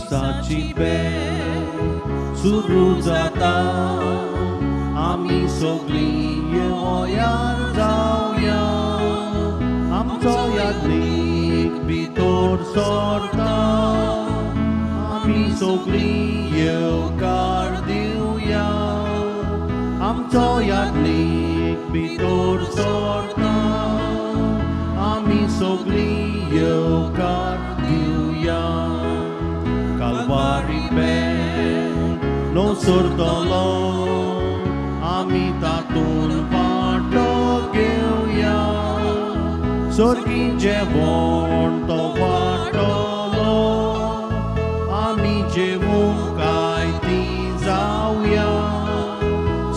मिसाची बेल सुरू जाता, आमी सगळीं येवयार जावया. आमचो याज्ञीक भितर सरता, आमी सगळीं येवकार दिवया. आमचो याज्ञीक भितर सरता, आमी सगळीं येवकार दिवया. कालवारी बेल नो सरतलो, आमी तातून वांटो घेवया. सर्गी जेवण तो वांटलो, आमी जेवूंक काय ती जावया.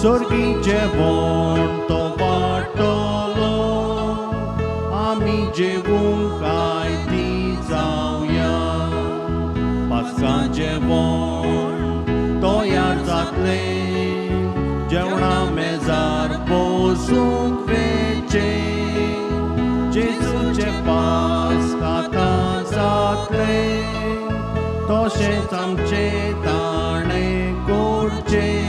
सर्गी जेवण तो वांटलो, आमी जेवूंक काय ती जावया. पास्का जेवण तयार जातलें, जेवणा मेजार बसूंक वेचें. जेजूचें पास्क आतां जातलें, तशेंच आमचें ताणें करचें.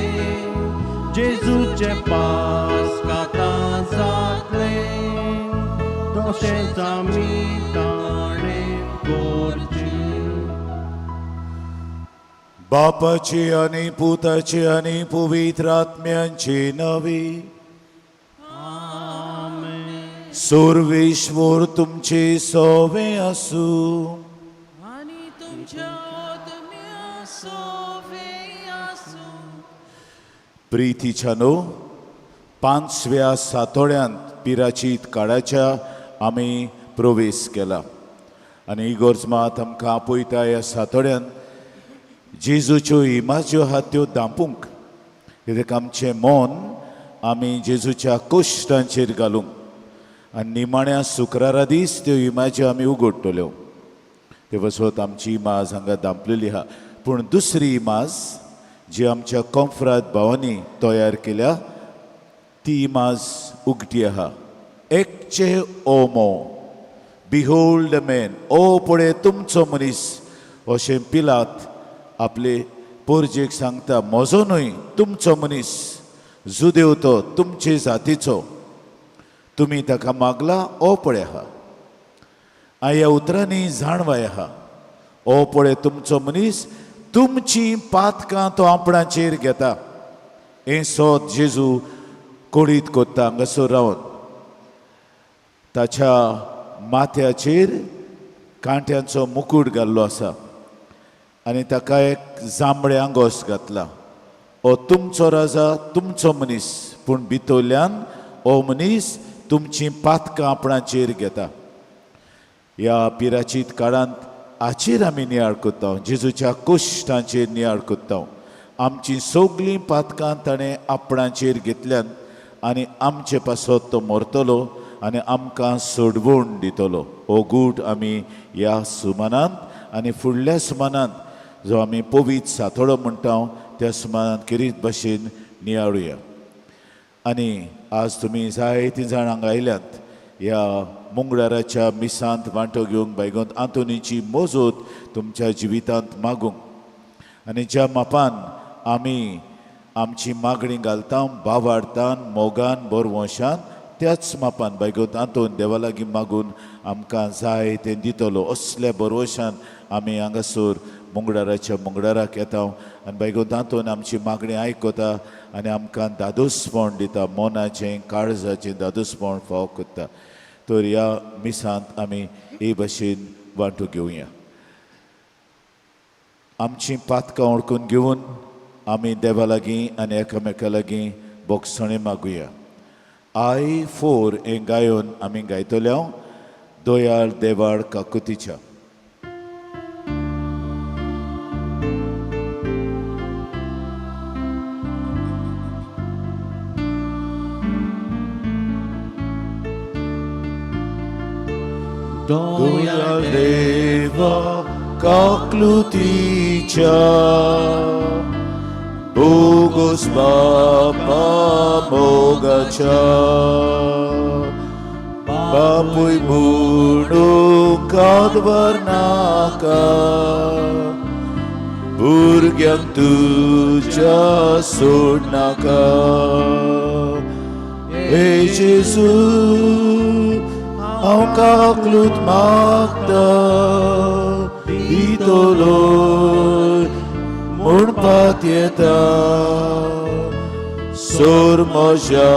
जेजूचें पास्क आतां जातलें, तशेंच आमी ताणें करचें. बापाची आनी पुताची आनी पवित्र आत्म्यांची नवी. आमेन. सर्वेश्वर तुमचे सोवे आसूं. आनी तुमच्या आत्म्या सोवे आसूं. प्रितीच्यानो, पांचव्या सातोळ्यांत पिराचीत काळाच्या आमी प्रवेश केला आनी इगोर्ज मात आमकां आपयता ह्या सातोळ्यांत जेजूच्यो इमाज्यो आहात त्यो दांपूंक, कित्याक आमचें मन आमी जेजूच्या कोश्टांचेर घालूंक आनी निमाण्या शुक्रारा दीस त्यो इमाज्यो आमी उगडटल्यो. ते पासत आमची इमाज हांगा दांपलेली आहा, पूण दुसरी इमाज जी आमच्या कोंफ्राद भावांनी तयार केल्या ती इमाज उगटी आहा. Ecce homo, behold man, ओ पळय तुमचो मनीस अशें पिलात आपले पोरजेक सांगता. म्हजो न्हय, तुमचो मनीस, जुदेव तो, तुमचे जातीचो, तुमी ताका मागला, ओ पळय आहा. ह्या उतरांनी जाणवाय आहा, ओ पळय तुमचो मनीस, तुमची पातकां तो आपणाचेर घेता. हें सोद जेजू कोडीत कोत्ता हांगासर रावन. ताच्या माथ्याचेर कांट्यांचो मुकूट घाल्लो आसा आनी ताका एक जांबळे आंगोस घातला. हो तुमचो राजा, तुमचो मनीस, पूण भितरल्यान हो मनीस तुमची पातकां आपणाचेर घेता. ह्या पिराचीत काळांत हाचेर आमी नियाळ करता, जेजूच्या कोश्टांचेर नियाळ करता. आमची सगळीं पातकां ताणें आपणाचेर घेतल्यान आनी आमचे पासत तो मरतलो आनी आमकां सोडवण दितलो. हो गूट आमी ह्या सुमानांत आनी फुडल्या सुमानांत जो आमी पवीत सातोळो म्हणटा त्या सुमानांत किरीत भशेन नियाळुया. आनी आज तुमी जायतीं जाणां हांगा आयल्यात ह्या मुंगळाराच्या मिसांत वांटो घेवंक, बायगोंत आंतोनीची मोजूत तुमच्या जिवितांत मागूंक. आनी ज्या मापान आमी आमची मागणी घालता बावाडतान, मोगान, बरवंशान, त्याच मापान बायगोंत आंतोन देवा लागीं मागून आमकां जाय तें दितलो असल्या बरवशान आमी हांगासर मुंगडाराच्या मुंगडाराक येता आनी बायगोंत आंतोन आमची मागणी आयकता आनी आमकां दादोसपण दिता, मनाचें काळजाचें दादोसपण फावो करता. तर ह्या मिसांत आमी हे भशेन वांटो घेवया. आमची पातकां वळखून घेवन आमी देवा लागीं आनी एकामेका लागीं बोगसणें मागुया. I four हें गायोन आमी गायतले. हांव दयाळ देवाळ काकुतीच्या. दयाळ देवा काकलुतीच्या, बोगोस बापा मोगाच्या, बापूय म्हणून कादवर नाका. भुरग्यांक तुज्या सोडनाका. हे जेजू, हांव काकलूत मागता, दितलो म्हूण पातयेता. सोर म्हज्या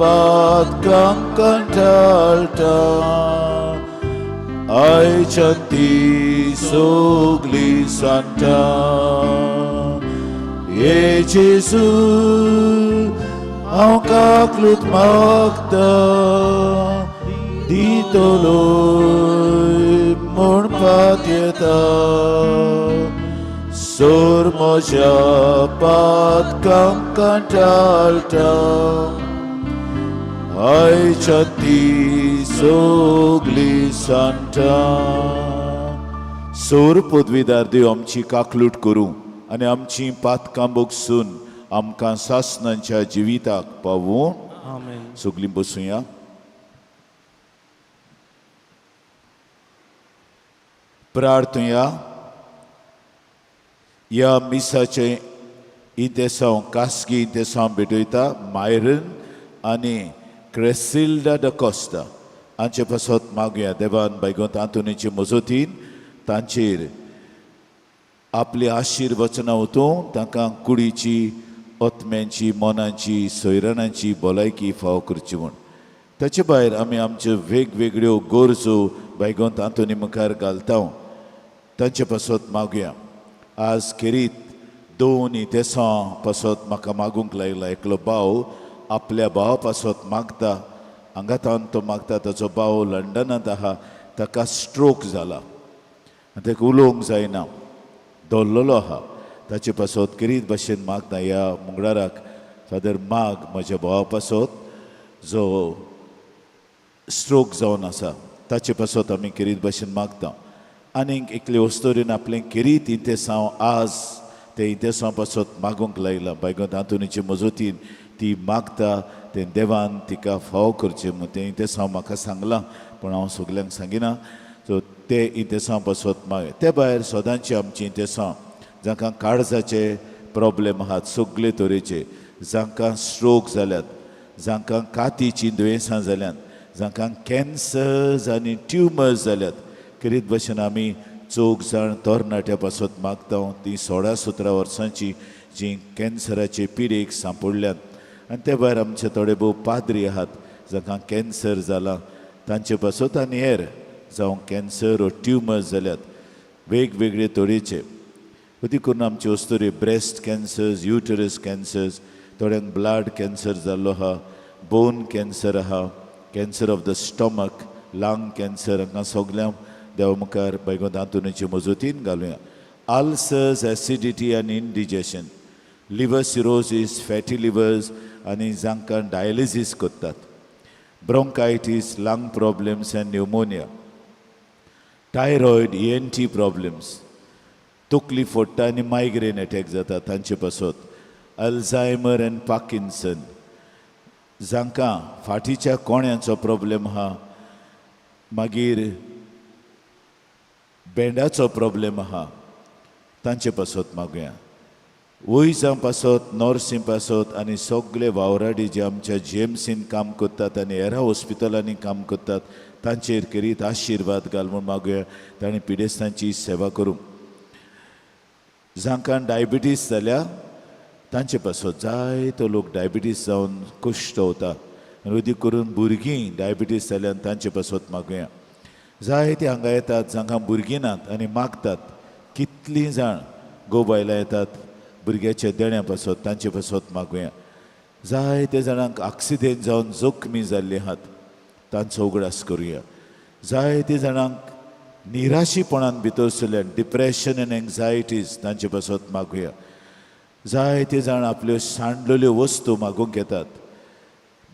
पातकांक कंटाळटा, आयच्यान ती सगली सांडटा. हे जेजू, हांव काकलूत मागता, दितलो म्हूण पातयेता. सोर म्हज्या पातकांक कंटाळटा, आयच्यान ती सगली सांडटा. सोर पदवीदार देव आमची काकलूट करूं आनी आमची पातकां भोगसून आमकां सासनांच्या जिविताक पावूं. आमेन. सगलीं बसुया. प्रार्थुया. ह्या मिसाचें इंतेसांव, खासगी इंतेसांव भेटयता मायरन आनी क्रेसिल्डा the Costa हांचे पासत मागुया. देवान बायगोंत आंतोनीचे मजतीन तांचेर आपली आशिर्वचनां वतून तांकां कुडीची, आत्म्यांची, मनाची, सोयरणाची भलायकी फावो करची म्हूण. ताचे भायर आमी आमच्यो वेगवेगळ्यो गरजो बायगोंत आंतोनी मुखार घालता, तांचे पासत मागुया. आज खेरीत दोन इतेसां पासत म्हाका मागूंक लायला. एकलो भाव आपल्या भावा पासत मागता, हांगातावन तो मागता. ताचो भाव लंडनांत आहा, ताका स्ट्रोक जाला आनी ताका उलोवंक जायना, दवरलेलो आहा. ताचे पासत खेरीत भाशेन मागता ह्या मुंगळाराक, फादर माग म्हज्या भावा पासत जो स्ट्रोक जावन आसा. ताचे पासत आमी खेरीत भाशेन मागता. आनीक एकले वस्तोरीन आपलें खेरीत इंतेसांव आज ते इंतेसांव पासत मागूंक लायलां. बायगोंत आंतोनीचे मजतीन ती मागता तें देवान तिका फावो करचें म्हूण. तें इंतेसांव म्हाका सांगलां, पूण हांव सगल्यांक सांगिना. सो ते इंतेसांव पासत माग. ते भायर सदांची आमची इंतेसांव, जांकां काळजाचे प्रॉब्लेम आहात सगळे तरेचे, जांकां स्ट्रोक जाल्यात, जांकां कातीचीं दुयेंसां जाल्यांत, जांकां कॅन्सर्स आनी ट्युमर्स जाल्यात, खेरीत भशेन आमी चौग जाण तरणाट्या पासत मागता, तीं 16-17 वर्सांची जीं कॅन्सराचे पिडेक सांपडल्यात. आनी ते भायर आमचे थोडे भोव पाद्री आहात जांकां कॅन्सर जाला तांचे पासत, आनी हेर जावं कॅन्सर ओ ट्युमर्स जाल्यात वेगवेगळे तरेचे. अती करून आमची अस्तुरी ब्रेस्ट कॅन्सर्स, युटरस कॅन्सर्स, थोड्यांक ब्लड कॅन्सर जाल्लो आहा, बोन कॅन्सर आहा, cancer of the stomach, lung cancer, हांकां सगल्यांक देवा मुखार बायगोंत आंतोनीचे मजतीन घालुया. आल्सर्स, एसिडिटी आनी indigestion, liver cirrhosis, fatty livers आनी जांकां डायलिसीस करतात, bronchitis, lung problems and pneumonia, thyroid, ENT problems, तकली फोडटा आनी मायग्रेन एटॅक जाता तांचे पासत, अल्झायमर अँड पार्किन्सन, जांकां फाटीच्या कोण्यांचो प्रॉब्लेम आहा, मागीर बेंडाचो प्रॉब्लेम आहा तांचे पासत मागुया. वयजां पासत, नर्सीं पासत आनी सगळे वावराडी जे आमच्या जीएमसीन काम करतात आनी हेर हॉस्पिटलांनी काम करतात तांचेर खेरीत आशिर्वाद घाल म्हूण मागुया. तांणी पिडेस्तांची सेवा करूं. जांकां डायबिटीस जाल्या तांचे पासत, जायतो लोक डायबिटीस जावन कुश्टवता आनी अदीक करून भुरगीं डायबिटीस जाल्यान तांचे पासत मागुया. जायते हांगा येतात जांकां भुरगीं नात आनी मागतात. कितलीं जाण गो बायलां येतात भुरग्याच्या देण्या पासत, तांचे पासत मागुया. जायते जाणांक आक्सिडेंट जावन जखमी जाल्ले आहात तांचो उगडास करुया. जायते जाणांक निराशीपणान भितर सरल्यान, डिप्रेशन आनी एन्जायटीज, तांचे पासत मागुया. जायते जाण आपल्यो सांडलेल्यो वस्तू मागूंक येतात.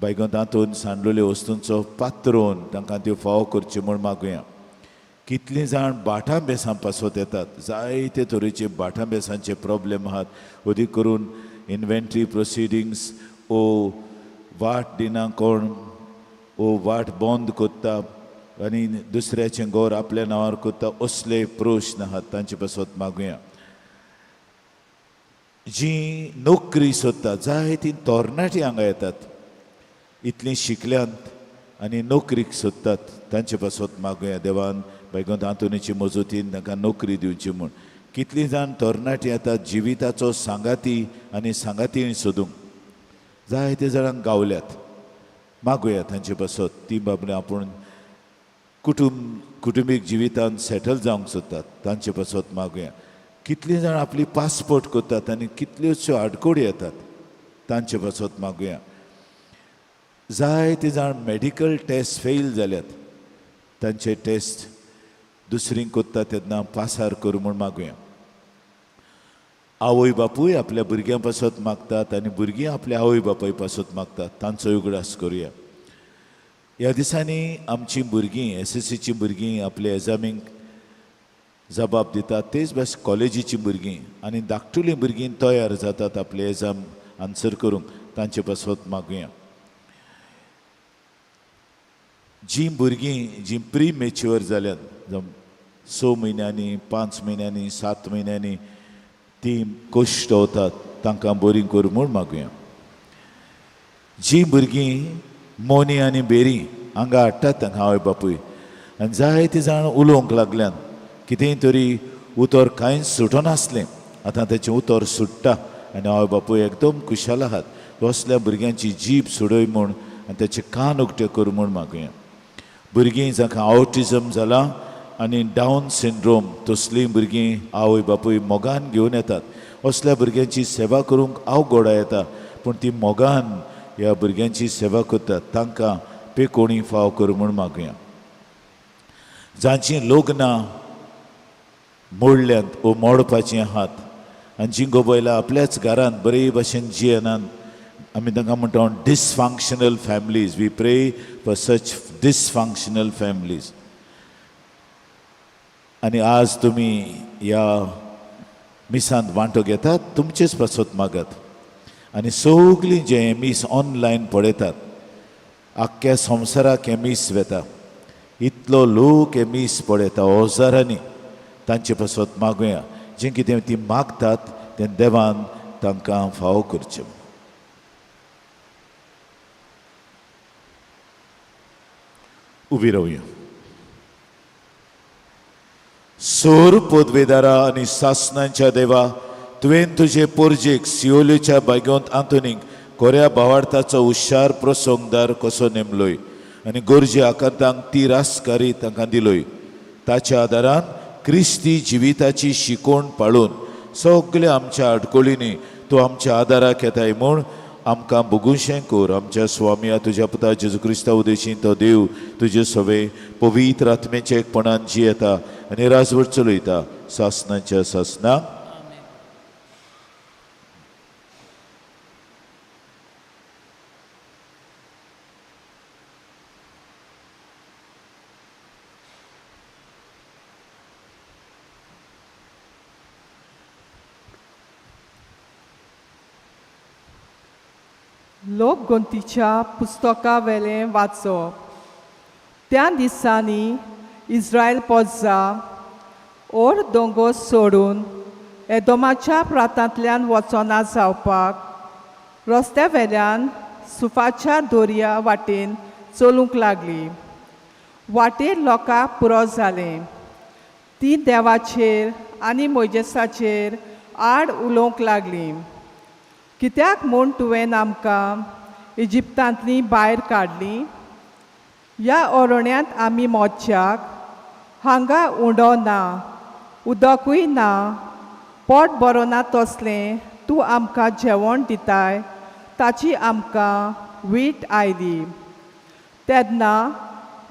बायगोंत तातूंत सांडलेल्यो वस्तूंचो पात्रोन तांकां त्यो फावो करच्यो म्हूण मागुया. कितलीं जाण भाटां बेसां पासत येतात. जायते तरेचे भाटां बेसांचे प्रॉब्लेम आहात, अदीक करून इन्व्हेंट्री प्रोसिडींग्स ओ वाट दिना कोण ओ वाट बंद करता आनी दुसऱ्याचें घर आपल्या नांवार करता, असले प्रश्न आहात तांचे पासत मागुया. जी नोकरी सोदतात, जायतीं तरणाटीं हांगा येतात, इतलीं शिकल्यांत आनी नोकरीक सोदतात, तांचे पासत मागुया देवान बायगोंत आंतोनीची मजतीन तांकां नोकरी दिवची म्हूण. कितलीं जाण तरणाटीं येतात जिविताचो सांगाती आनी सांगाती सोदूंक, जायते जाणांक गावल्यात, मागुया तांचे पासत. ती बाबडी आपूण कुटुंबीक जिवितांत सेटल जावंक सोदतात, तांचे पासत मागुया. कितलीं जाणां आपली पासपोर्ट करतात आनी कितल्योश्यो आडकोडी येतात, तांचे पासत मागुया. जायते जाण मेडिकल टेस्ट फेल जाल्यात, तांचे टेस्ट दुसरी करता तेन्ना पासार करूं म्हूण मागुया. आवय बापूय आपल्या भुरग्यां पासत मागतात आनी भुरगीं आपल्या आवय बापूय पासत मागतात, तांचो उगडास करुया. ह्या दिसांनी आमचीं भुरगीं, एसएससीचीं भुरगीं आपल्या एग्जामींक जबाब दितात, तेच भाशेन कॉलेजीचीं भुरगीं आनी धाकटुलीं भुरगीं तयार जातात आपले एग्जाम आन्सर करूंक, तांचे पासत मागुया. जीं भुरगीं जीं प्री मेच्युअर जाल्यात, जावं 6 म्हयन्यांनी, 5 म्हयन्यांनी, 7 म्हयन्यांनी तीं कश्ट वतात, तांकां बरीं कर म्हूण मागुया. जीं भुरगीं मोनी आनी बेरी हांगा हाडटात तांकां आवय बापूय आनी जायते जाण उलोवंक लागल्यान, कितेंय तरी उतर कांयच सुटनासलें, आतां ताचें उतर सुट्टा आनी आवय बापूय एकदम खुशाल आहात. असल्या भुरग्यांची जीब सोडय म्हूण आनी ताचे कान उक्ते कर म्हूण मागुया. भुरगीं जांकां आवटिजम जालां आनी डावन सिंड्रोम, तसलीं भुरगीं आवय बापूय मोगान घेवन येतात. असल्या भुरग्यांची सेवा करूंक अवघड येता, पूण ती मोगान ह्या भुरग्यांची सेवा करतात, तांकां पेकोणी फाव कर म्हूण मागुया. जांचीं लग्नां मोडल्यांत वो मोडपाचीं आहात आनी जीं गोबयला आपल्याच घरांत बरे भशेन जियेनात, आमी तांकां म्हणटा dysfunctional families. We pray for such dysfunctional families. आनी आज तुमी ह्या मिसांत वांटो घेतात, तुमचेच पासत मागत. आनी सगळीं जें मीस ऑनलायन पळयतात, आख्ख्या संवसाराक हें मीस वेता, इतलो लोक हें मीस पळयता हजारांनी, तांचे पासत मागुया. जें कितें ती मागतात तें देवान तांकां फावो करचें. उबी रावया. सोर पदवेदारा आनी सासनांच्या देवा, तुवें तुजे पोरजेक सियोलेच्या बायगोंत आंतोनीक कोऱ्या भावार्थाचो हुशार प्रसंगदार कसो नेमलोय आनी गरजे आकांतांक ती रासकारी तांकां दिलोय. ताच्या आदारान क्रिस्ती जिविताची शिकवण पाळून सगल्या आमच्या आडकोळींनी तूं आमच्या आदाराक येताय म्हूण आमकां भोगुशें कर. आमच्या स्वामया तुज्या पुता जेजू क्रिस्ता उदेशी तो देव तुजे सवे पवित्र आत्म्याच्या एकपणान जियेता आनी राजवट चलयता सासनाच्या सासना. लोकगोंतीच्या पुस्तका वेलें वाचप. त्या दिसांनी इस्रायल पोजा ओर दोंगोर सोडून एदोमाच्या प्रांतांतल्यान वचना जावपाक रस्त्या वेल्यान सुफाच्या दोरया वाटेन चलूंक लागली. वाटेर लोकांक पुरो जालें, तीं देवाचेर आनी मोयजेसाचेर आड उलोवंक लागलीं. कित्याक म्हूण तुवें आमकां इजिप्तांतलीं भायर काडलीं? ह्या अरण्यांत आमी मोच्याक हांगा उंडो ना, उदकूय ना, पोट बरो ना तसलें तूं आमकां जेवण दिताय, ताची आमकां वीट आयली. तेन्ना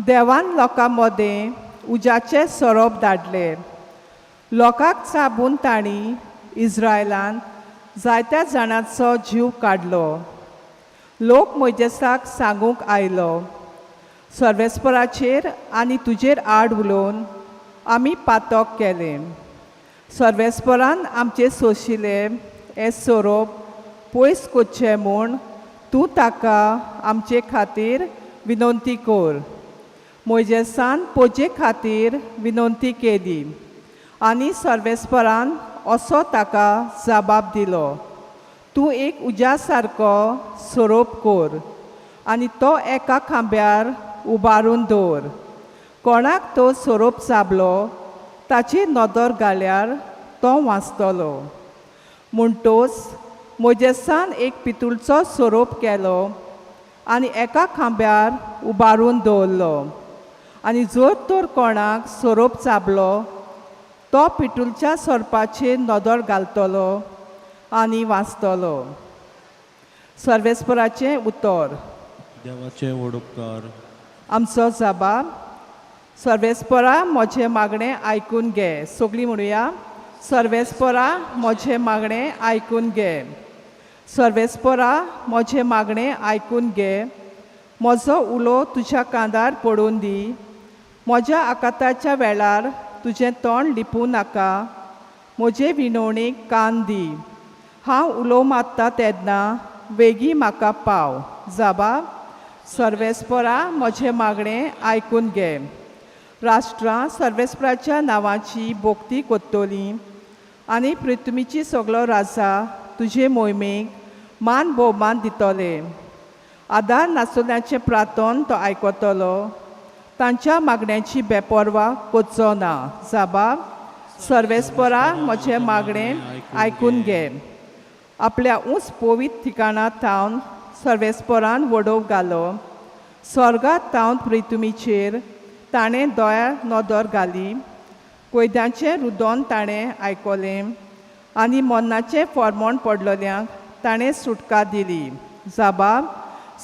देवान लोकां मदें उज्याचे सोरोप धाडले. लोकांक चाबून तांणी इस्रायलान जायत्या जाणांचो जीव काडलो. लोक मोयजेसाक सांगूंक आयलो, सर्वेस्पराचेर आनी तुजेर आड उलोवन आमी पातक केलें. सर्वेस्परान आमचे सोशिले हे सोरोप पयस करचे म्हूण तूं ताका आमचे खातीर विनंती कर. मोयजेसान पोजे खातीर विनंती केली आनी सर्वेस्परान असो ताका जबाब दिलो, तूं एक उज्या सारको सोरोप कोर आनी तो एका खांब्यार उबारून दवर. कोणाक तो सोरोप चाबलो ताची नदर घाल्यार तो वाचतलो. म्हणटोच मोजेसान एक पितूळचो सोरोप केलो आनी एका खांब्यार उबारून दवरलो आनी जर तर कोणाक सोरोप चाबलो तो पितूळच्या सोरपाचेर नदर घालतलो आनी वाचतलो. सर्वेस्पराचें उतर. देवाचे व्हड उपकार. आमचो जबाब. सर्वेस्परा म्हजें मागणें आयकून घे. सगळीं म्हणुया, सर्वेस्परा म्हजें मागणें आयकून घे. सर्वेस्परा म्हजें मागणें आयकून घे. म्हजो उलो तुज्या कांदार पडून दी. म्हज्या आकाताच्या वेळार तुजें तोंड लिपूं नाका. म्हजे विनवणीक कान दी. हांव उलो मारता तेन्ना वेगीं म्हाका पाव. जाबा. सर्वेस्परा म्हजें मागणें आयकून घे. राष्ट्रां सर्वेस्पराच्या नांवाची भोक्ती कोत्तोली आनी पृथ्वीची सगलो राजा तुजे मोहिमेक मान भोवमान दितले. आदार नासतल्यांचें प्रार्थन तो आयकतलो. तांच्या मागण्यांची बेपर्वा करचो ना. जाबा. सर्वेस्परा म्हजें मागणें आयकून घे. आपल्या उंच पवित्र ठिकाणा थावन सर्वेस्परान वडोव घालो. स्वर्गात थावन पृथ्वीचेर ताणें दोळ्यार नदर घाली. कोयद्यांचें रुदोन ताणें आयकलें आनी मरणाचें फॉर्मोण पडलेल्यांक ताणें सुटका दिली. जाबा.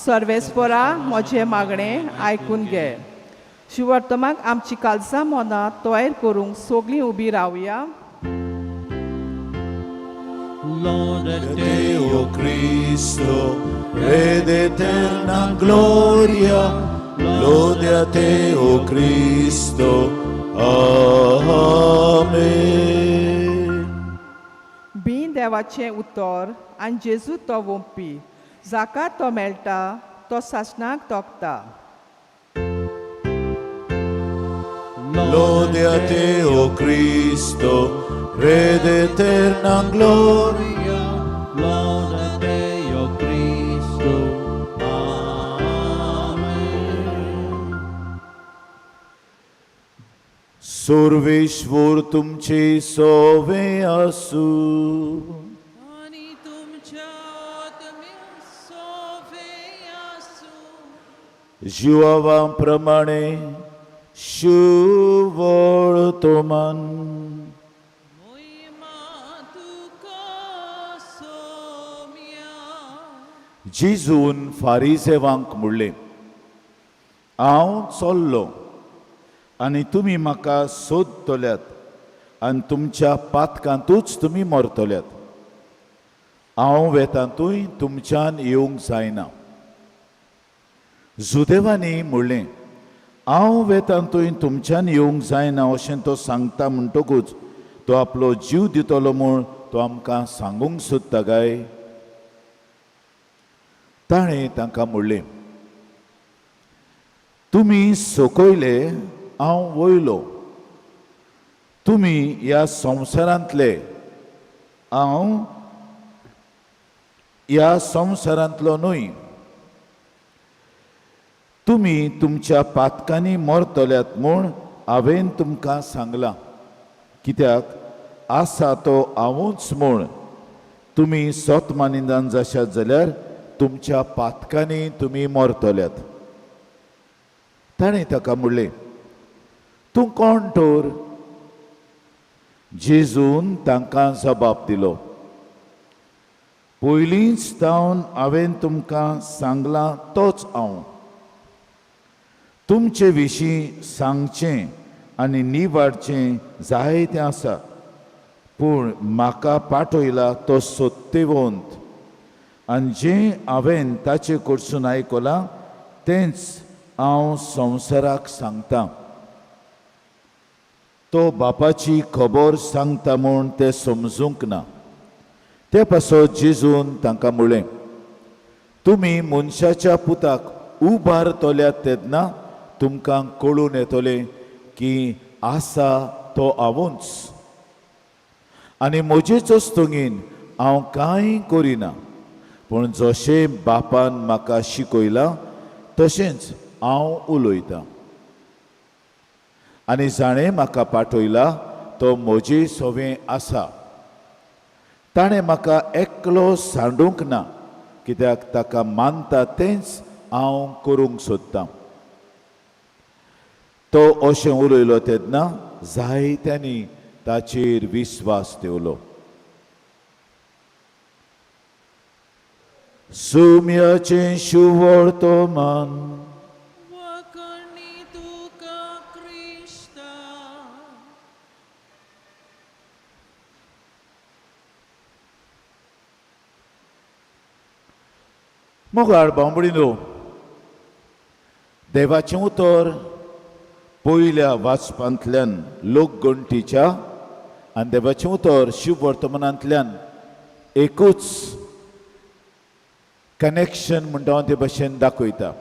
सर्वेस्परा म्हजें मागणें आयकून घे. शिवर्तमाक आमची कालसां मनां तयार करूंक सगळीं उबी रावया. Lode Te, o Cristo, Re d'eterna gloria, lode a te, o Cristo. Amen. बी देवाचें उतर आनी जेजू तो वोंपी. जाका तो मेळटा तो सासणाक तोखता. Lode a te, o Cristo, Re d'eterna gloria. Lode te, o Cristo. Amen. सुर्वेश्वर तुमचे सोवे आसू. आनी तुमच्या आत्म्या सोवे आसूं. जिवावा प्रमाणे शिवळ तोमन. मोहिमा तुका सोम्या. जेजून फारिजेवांक म्हणलें, हांव चल्लो आनी तुमी म्हाका सोदतल्यात आनी तुमच्या पातकांतूच तुमी मरतल्यात. हांव वेतांतूय तुमच्यान येवंक जायना. जुदेवांनी म्हणलें, हांव वेतांतूय तुमच्यान येवंक जायना अशें तो सांगता म्हणटकूच तो आपलो जीव दितलो म्हूण तो आमकां सांगूंक सोदता काय? ताणें तांकां म्हणलें, तुमी सकयले, हांव वयलो. तुमी ह्या संवसारांतले, हांव ह्या संवसारांतलो न्हय. तुमी तुमच्या पातकांनी मरतल्यात म्हूण हांवें तुमकां सांगलां. कित्याक आसा तो हांवूच म्हूण तुमी सत मानिदान जाशात जाल्यार तुमच्या पातकांनी तुमी मरतल्यात. ताणें ताका म्हणलें, तूं कोण तर? जेजून तांकां जबाब दिलो, पयलींच तावन हांवें तुमकां सांगलां तोच हांव. तुमचे विशीं सांगचें आनी निवाडचें जायतें आसा, पूण म्हाका पाठयला तो सत्यवंत आनी जें हांवें ताचे कडसून आयकलां तेंच हांव संवसाराक सांगतां. तो बापाची खबर सांगता म्हूण ते समजूंक ना. ते पासत जेजून तांकां म्हणलें, तुमी मनशाच्या पुताक उबारतल्यात तेन्ना तुमकां कळून येतलें की आसा तो हांवूच. आनी म्हजेच अस्तंगीन हांव कांय करिना, पूण जशें बापान म्हाका शिकयलां तशेंच हांव उलयतां. आनी जाणें म्हाका पाठयला तो म्हजे सवें आसा. ताणें म्हाका एकलो सांडूंक ना, कित्याक ताका मानता तेंच हांव करूंक सोदतां. तो अशें उलयलो तेन्ना जायत्यांनी ताचेर विस्वास दवरलो. सुम्याचें शिवळ तो मान वखणी तुका क्रिस्ता. मोगाळ बांबडीनो, देवाचें उतर पयल्या वाचपांतल्यान लोकगणटीच्या आनी देवाचें उतर शिववर्तमानांतल्यान एकूच कनेक्शन म्हणटा हांव ते भाशेन दाखयता,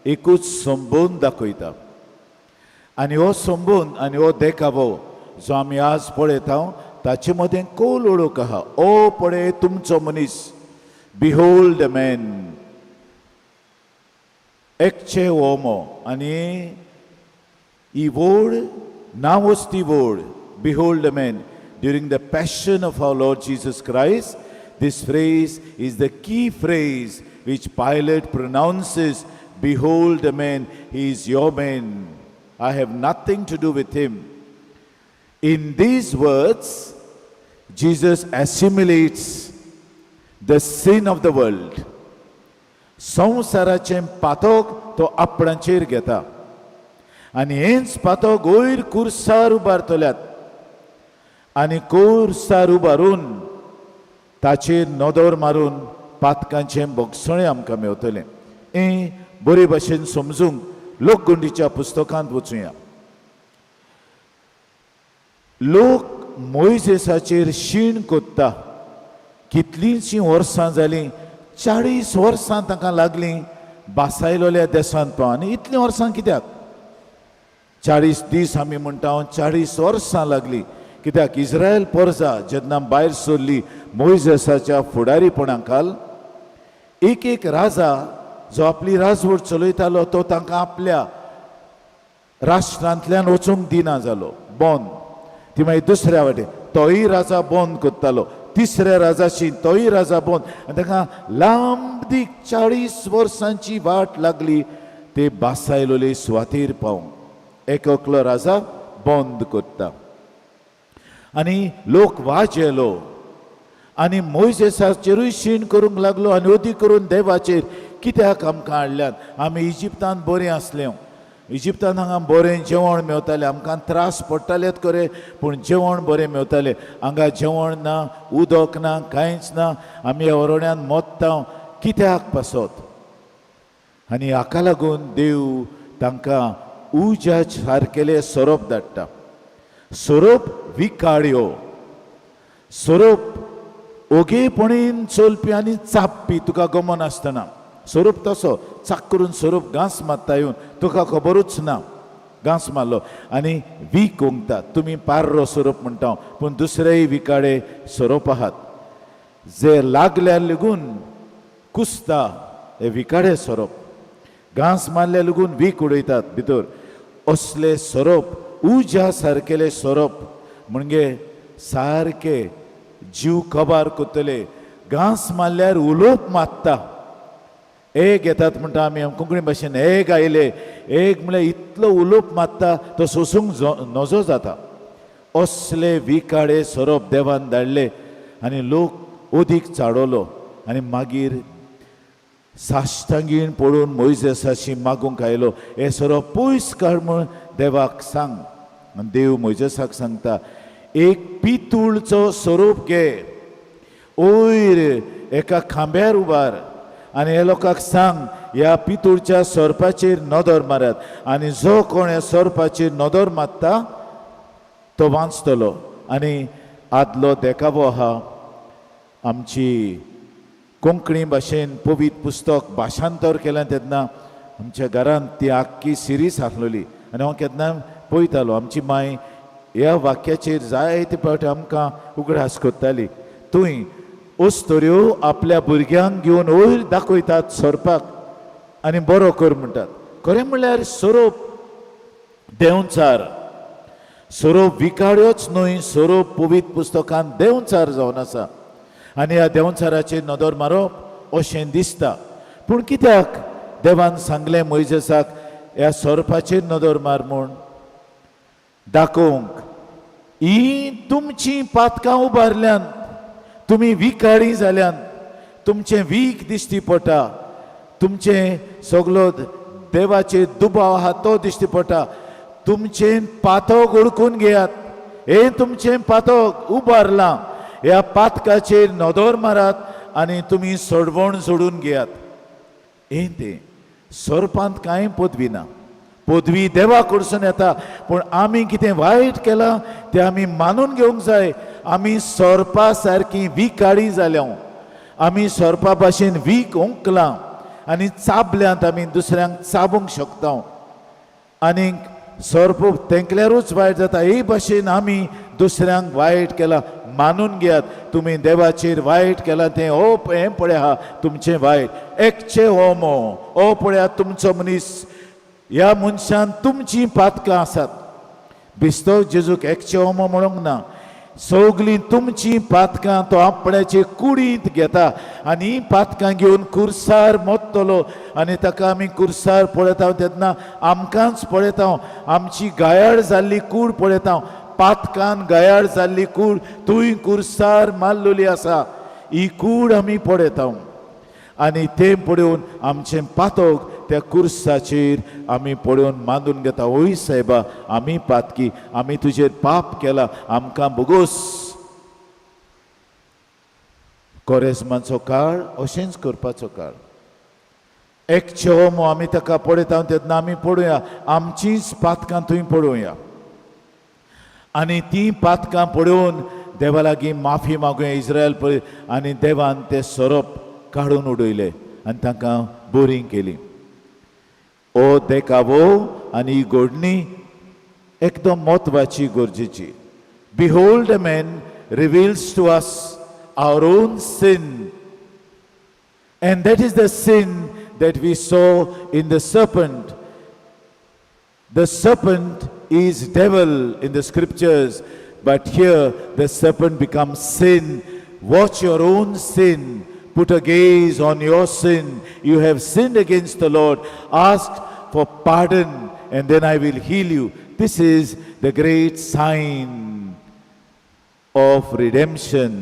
एकूच संबंद दाखयता. आनी हो संबंद आनी हो देखावो जो आमी आज पळयता ताचे मदें कोल ओळख आहा. ओ पळय तुमचो मनीस, बिहोल्ड the man, एकचे होमो. आनी ही वोड नांवच ती वोड, behold the man. During the passion of our Lord Jesus Christ, this phrase is the key phrase which Pilate pronounces, behold the man, he is your man, I have nothing to do with him. In these words, Jesus assimilates the sin of the world. संवसाराचें पातक तो आपणाचेर घेता आनी हेंच पातक वयर कुर्सार उबारतल्यात आनी कुर्सार उबारून ताचेर नदर मारून पातकांचें भोगसणें आमकां मेवतलें. हें बरे भाशेन समजूंक लोकगुंडीच्या पुस्तकांत वचुया. लोक मोयजेसाचेर शीण कोत्ता. कितलींशीं वर्सां जालीं, 40 वर्सां तांकां लागलीं बासायलोल्या देसांत पाव. आनी इतलीं वर्सां कित्याक? 40 दीस आमी म्हणटा, 40 वर्सां लागलीं कित्याक? इस्रायल पोरजा जेन्ना भायर सरली मोयजेसाच्या फुडारीपणा खाल, एक एक राजा जो आपली राजवट चलयतालो तो तांकां आपल्या राष्ट्रांतल्यान वचूंक दिना जालो, बंद. ती मागीर दुसऱ्या वाटे तोय राजा बंद करतालो, तिसऱ्या राजाशी तोय राजा बंद. आनी तांकां लांब दीक 40 वर्सांची वाट लागली ते बासायलोले सुवातेर पावंक. एकलो राजा बंद करता आनी लोक वाजेलो आनी मोयजेसाचेरूय शीण करूंक लागलो आनी अदीक करून देवाचेर, कित्याक आमकां हाडल्यात? आमी इजिप्तान बरें आसले, इजिप्तान हांगा बरें जेवण मेवतालें, आमकां त्रास पडटालेत खरें पूण जेवण बरें मेवतालें. हांगा जेवण ना, उदक ना, कांयच ना, आमी ह्या वरोड्यान मोत्ता कित्याक पासत? आनी हाका लागून देव तांकां उज्या सारकेले सोरोप धाडटा. सोरोप विकाळयो, सोरोप ओगेपणीन चलपी आनी चापपी, तुका गमन आसतना. सोरोप तसो चाक करून सोरोप घांस मारता येवन, तुका खबरूच ना घांस मारलो आनी वीख ओंकता. तुमी पार्रो सोरोप म्हणटा पूण दुसरेय विकाळे सोरोप आहात जे लागल्यार लेगून कुसता. हे विकाळे सोरोप घांस मारल्यार लेगून वीख उडयतात भितर. असले सोरोप, उज्या सारकेले सोरोप म्हणजे सारके जीव कबार करतले. घांस मारल्यार उलोवप मारता. एग येतात म्हणटा आमी कोंकणी भाशेन, एग आयले. एग म्हळ्यार इतलो उलोवप मारता तो सोसूंक नजो जाता. असले विकाडे सोरोप देवान धाडले आनी लोक अदीक चाडवलो आनी मागीर साश्टांगीण पडून मोयजेसाशी मागूंक आयलो, हे सोरोप पयस काड म्हूण देवाक सांग. आनी देव मोयजेसाक सांगता, एक पितूळचो सोरोप घे, वयर एका खांब्यार उबार आनी हे लोकांक सांग ह्या पितूळच्या सोरपाचेर नदर मारात आनी जो कोण ह्या सोरपाचेर नदर मारता तो वांचतलो. आनी आदलो देखावो आहा, आमची कोंकणी भाशेन पवित्र पुस्तक भाशांतर केलें तेन्ना आमच्या घरांत ती आख्खी सिरीज आसलेली आनी हांव केन्ना पळयतालो. आमची माय ह्या वाक्याचेर जायते फावटी आमकां उगडास करताली. थंय अस्तुऱ्यो आपल्या भुरग्यांक घेवन वयर दाखयतात सोरपाक आनी बरो कर म्हणटात. खरें म्हणल्यार सोरोप देंवचार, सोरोप विकाड्योच न्हय, सोरोप पवित्र पुस्तकांत देंवचार जावन आसा आनी ह्या देंवचाराचेर नदर मारप अशें दिसता. पूण कित्याक देवान सांगलें मोयजेसाक ह्या सोरपाचेर नदर मार म्हूण? दाखोवंक ही तुमचीं पातकां उबारल्यांत, तुमी विकाळी जाल्यांत, तुमचें वीख दिश्टी पडटा, तुमचें सगलो देवाचेर दुबाव आहा तो दिश्टी पडटा. तुमचें पातक ओळखून घेयात, हें तुमचें पातक उबारलां, ह्या पातकाचेर नदर मारात आनी तुमी सोडवण सोडून घेयात. हें तें सोरपांत कांय पदवी ना, पदवी देवा कडसून येता. पूण आमी कितें वायट केलां तें आमी मानून घेवंक जाय. आमी सोरपा सारकी विकाळी जाल्या, आमी सोरपा भाशेन वीख ओंकलां आनी चाबल्यांत, आमी दुसऱ्यांक चाबूंक शकता आनीक सोर्प तेंकल्यारूच वायट जाता. हे भाशेन आमी दुसऱ्यांक वायट केलां, मानून घेयात तुमी देवाचेर वायट केलां तें. ओ हें पळय आहा तुमचें वायट, एकचे होमो, ओ पळयात तुमचो मनीस, ह्या मनशान तुमचीं पातकां आसात. बिस्तो जेजूक एकचे होमो म्हणूंक ना, सगलीं तुमचीं पातकां तो आपणाचे कुडींत घेता आनी हीं पातकां घेवन कुर्सार मोत्तलो. आनी ताका आमी कुर्सार पळयता तेन्ना आमकांच पळयता, आमची गायाळ जाल्ली कूड पळयता, पातकान गायाळ जाल्ली कूड तुंय कुर्सार मारलेली आसा, ही कूड आमी पळयता आनी तें पळोवन आमचें पातक त्या कुर्साचेर आमी पळोवन मानून घेता. वय सायबा, आमी पातकी, आमी तुजेर पाप केला, आमकां बोगोस. कोरेजमाचो काळ अशेंच करपाचो काळ. एक चेवमो आमी ताका पळयता तेन्ना आमी पळोवया, आमचींच पातकां थंय पळोवया आनी तीं पातकां पळोवन देवा लागीं माफी मागुया. इस्रायल पळय आनी देवान ते सोरोप काडून उडयले आनी तांकां बरीं केली. ओ देखावो आनी ही घडणी एकदम म्हत्वाची, गरजेची. Behold a man reveals to us our own sin. And that is the sin that we saw in the serpent. The serpent is devil in the scriptures, but here the serpent becomes sin. Watch your own sin. Put a gaze on your sin. You have sinned against the Lord. Ask for pardon, and then I will heal you. This is the great sign of redemption.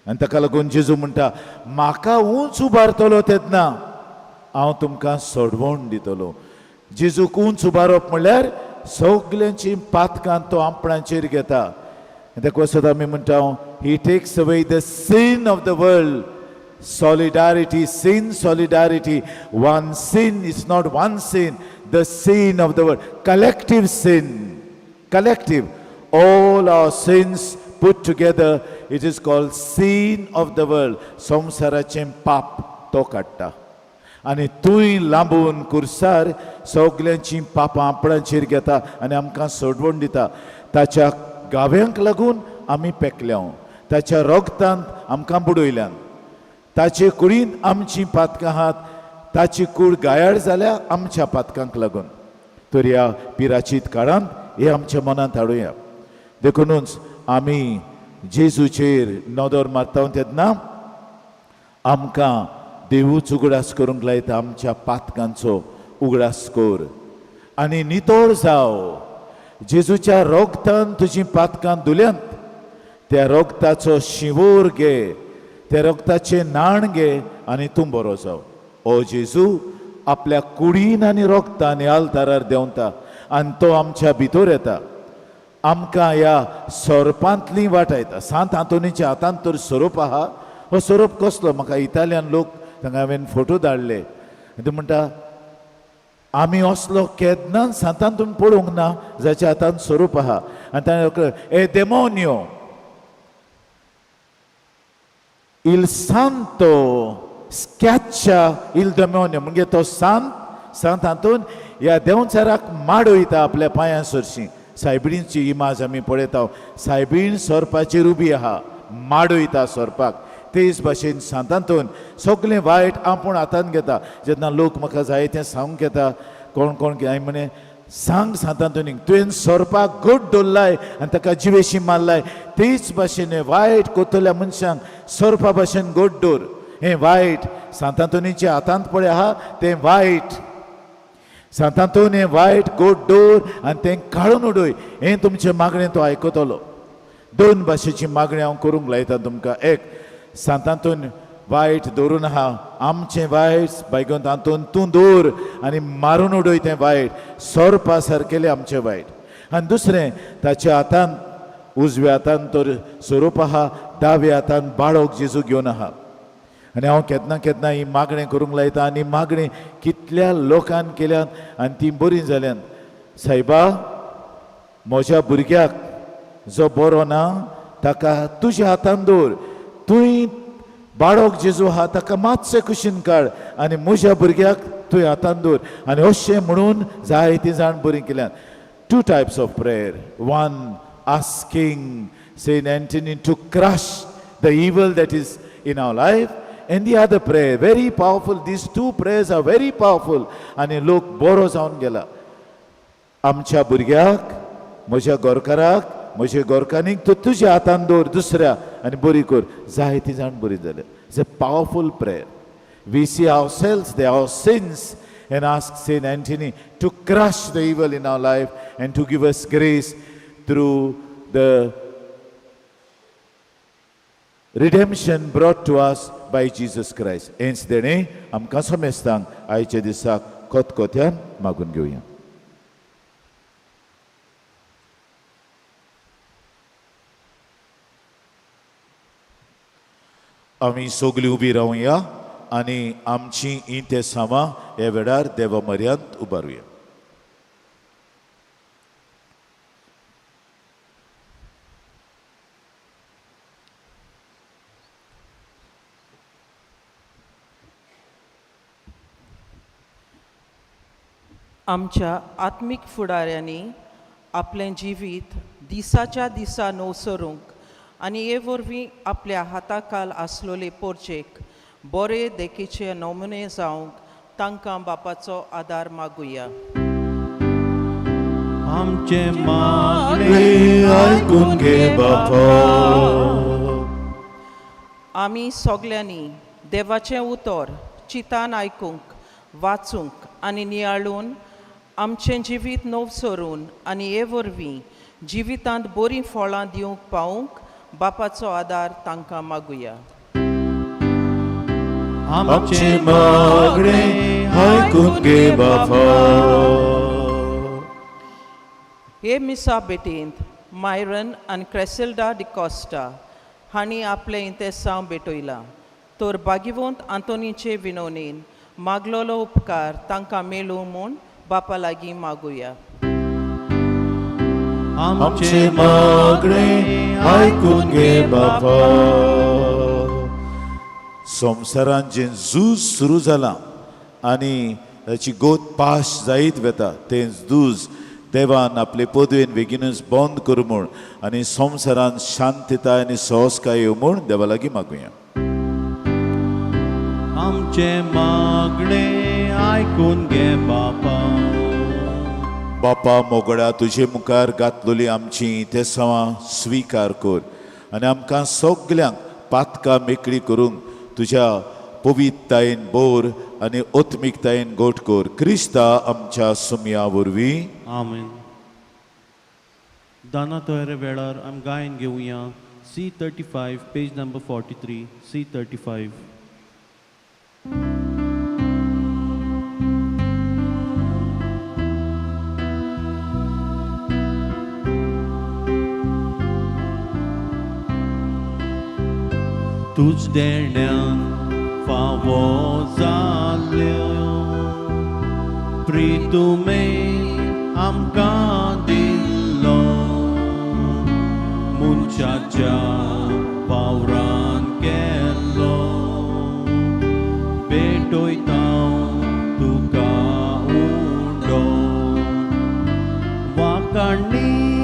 आनी ताका लागून जेजू म्हणटा, म्हाका उंच उबारतलो तेन्ना हांव तुमकां सोडवण दितलो. जेजूक उंच उबारप म्हणल्यार सगल्यांची पातकां तो आपणाचेर घेता. ताका वचत आमी म्हणटा, He takes away the sin of the world. Solidarity, sin solidarity. One sin is not one sin, the sin of the world, collective sin, collective. All our sins put together, it is called sin of the world. संवसाराचें पाप तो काडटा आनी तूंय लांबून कुर्सार सगल्यांचीं पापां आपणाचेर घेता आनी आमकां सोडवण दिता. ताच्या गाव्यांक लागून आमी पेकल्या, ताच्या रोगतांत आमकां बुडयल्यान, ताचे कुडींत आमचीं पातकां आहात, ताची कूड गायाळ जाल्या आमच्या पातकांक लागून. तर ह्या पिराचीत काळांत हे आमच्या मनांत हाडुया. देखुनूच आमी जेजूचेर नदर मारता तेन्ना आमकां देवूच उगडास करूंक लायता, आमच्या पातकांचो उगडास कर आनी नितळ जाव. जेजूच्या रोगतान तुजीं पातकां धुल्यांत, त्या रोगताचो शिंवोर घे, त्या रोगताचें न्हाण घे आनी तूं बरो जाव. ओ जेजू आपल्या कुडीन आनी रोगतान ह्या आल्तारार देंवता आनी तो आमच्या भितर येता, आमकां ह्या सोरपांतली वाटायता. सांत आंतोनीच्या हातांत तर सोरोप आहा. हो सोरोप कसलो? म्हाका इतालियन लोक तांकां हांवें फोटो धाडले, ते म्हणटा, आमी असलो केन्नाच सांत आंतोन पळोवंक ना जाच्या हातांत सोरोप आहा. आनी ताणें ए demonio, il santo scaccia il demonio. म्हणजे तो सांत सांत आंतोन ह्या देंवचाराक माडयता आपल्या पांयां सरशी. सायबिणीची इमाज आमी पळयता. सायबीण सोरपाचेर उबी आहा, माडयता सोरपाक. तेच भाशेन सांतांतून सगळें वायट आपूण हातान घेता. जेन्ना लोक म्हाका जाय तें सांगूंक येता, कोण कोण हांवें म्हणे सांग सांतांतोनीक, तुवें सोरपाक गोड दवरलाय आनी ताका जिवेशी मारलाय. तेच भाशेन वायट कोतल्या मनशांक सोरपा भाशेन गोड दवर. हें वायट सांतांतोनीच्या हातांत पळय आहा तें वायट. सांतांतोन हें वायट गोड दवर आनी तें काडून उडय. हें तुमचें मागणें तो आयकतलो. दोन भाशेची मागणी हांव करूंक लायता तुमकां. एक, सांतांतून वायट दवरून आहा, आमचें वायट बायगोन तातूंत तूं दवर आनी मारून उडय तें वायट, सोरपा सारकेलें आमचें वायट. आनी दुसरें, ताच्या हातान उजव्या हातान तर सोरोप आहा, दाव्या हातान बाळक जेजू घेवन आहा. आनी हांव केन्ना केन्ना ही मागणें करूंक लायता आनी मागणें कितल्या लोकान केल्यान आनी ती बरीं जाल्यान. सायबा, म्हज्या भुरग्याक जो बरो ना ताका तुज्या हातान दवर, तुवें बाळक जेजू आहा ताका मातशें कुशीन काड आनी म्हज्या भुरग्याक तुवें हातान दवर. आनी अशें म्हणून जायतीं जाण बरीं केल्यान. Two types of prayer. One, asking Saint Anthony to crush the evil that is in our life, and the other prayer, very powerful. These two prayers are very powerful. आनी लोक बरो जावन गेला. आमच्या भुरग्याक, म्हज्या गोरकाराक, म्हज्या गोरकानीक तूं तुज्या हातान दवर दुसऱ्या आनी बरी कर. जायतीं जाण बरी जाल्या. It's a powerful prayer. We see ourselves, they our sins, and ask Saint Anthony to crush the evil in our life and to give us grace through the redemption brought to us by Jesus Christ. हेंच देणें आमकां समेस्तांक आयच्या दिसाक खतखत्यान मागून घेवया. आमी सगळीं उबी रावया आनी आमची इंतेसांवां ह्या वेळार देवा म्हऱ्यांत उबारुया. आमच्या आत्मीक फुडाऱ्यांनी आपलें जिवीत दिसाच्या दिसा नवसरूंक आनी हे वरवीं आपल्या हाताखाल आसलोले पोरचेक बरे देखीचे नमुने जावंक तांकां बापाचो आदार मागुया. आमचें मागणें आयकून घे बापा. आमी सगल्यांनी देवाचें उतर चिंतान आयकूंक, वाचूंक आनी नियाळून आमचें जिवीत नवसरून आनी हे वरवीं जिवितांत बरीं फळां दिवंक पावूंक बापाचो आदार तांकां मागुया. आमचें मागणें आयकून घे बापा. हे मिसा भेटींत मायरन आनी क्रेसिल्डा डिकॉस्टा हांणी आपलें इंतेसांव भेटयलां, तर भागीवंत आंतोनीचे विनवणीन मागलोलो उपकार तांकां मेळूं म्हूण बापा लागीं मागुया. आमचें मागणें आयकून घे बापा. संवसारांत जें झूज सुरू जालां आनी ताची गोत पास जायत वता, तें झूज देवान आपले पदवेन बेगीनूच बंद करूं म्हूण आनी संवसारांत शांतताय आनी सहजकाय येवं म्हूण देवा लागीं मागुया. आमचें मागणें आयकून घे बापा. बापा मोगडा, तुजे मुखार घातलोली आमची इंतेसांवां स्विकार कर आनी आमकां सगल्यांक पातकां मेकळी करूंक तुज्या पवित्रतायेन बोर आनी आत्मिकतायेन गोट कर. क्रिस्ता आमच्या सुमया वरवीं. आमेन. दाना तयारे वेळार आमी गायन घेवया. C35, page number 43, C35. तुज देण्यान फावो जाल्यो प्रितुमे आमकां दिल्लो, मनशाच्या वावरान केल्लो भेटयता तुका उंडो वाकाणी.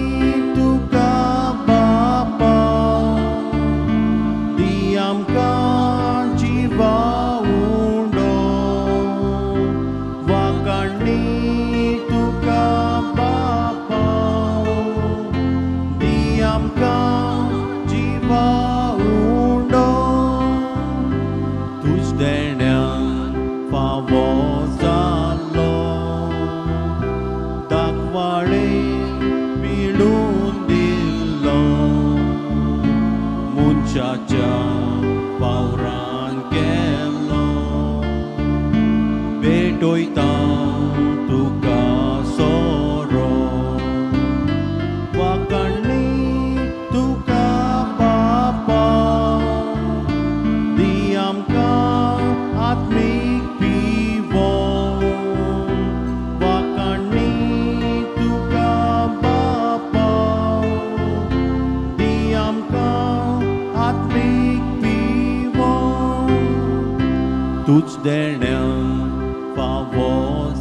देण्यान फावो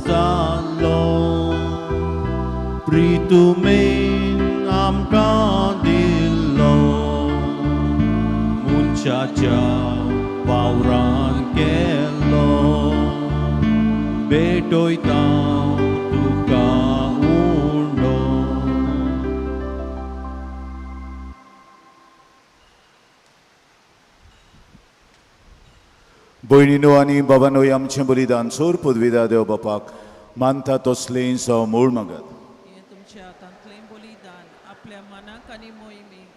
जालो प्रितुमेन आमकां दिल्लो मनशाच्या वावरान केलो भेटयता तुका उंडो. भयणीनो आनी बाबानो आमचें बलिदान सोर पदवीदा देव बापाक मानता तसलें जावं मूळ मागात. हें तुमच्या हातांतलें बलिदान आपल्या मनाक आनी मोहिमेक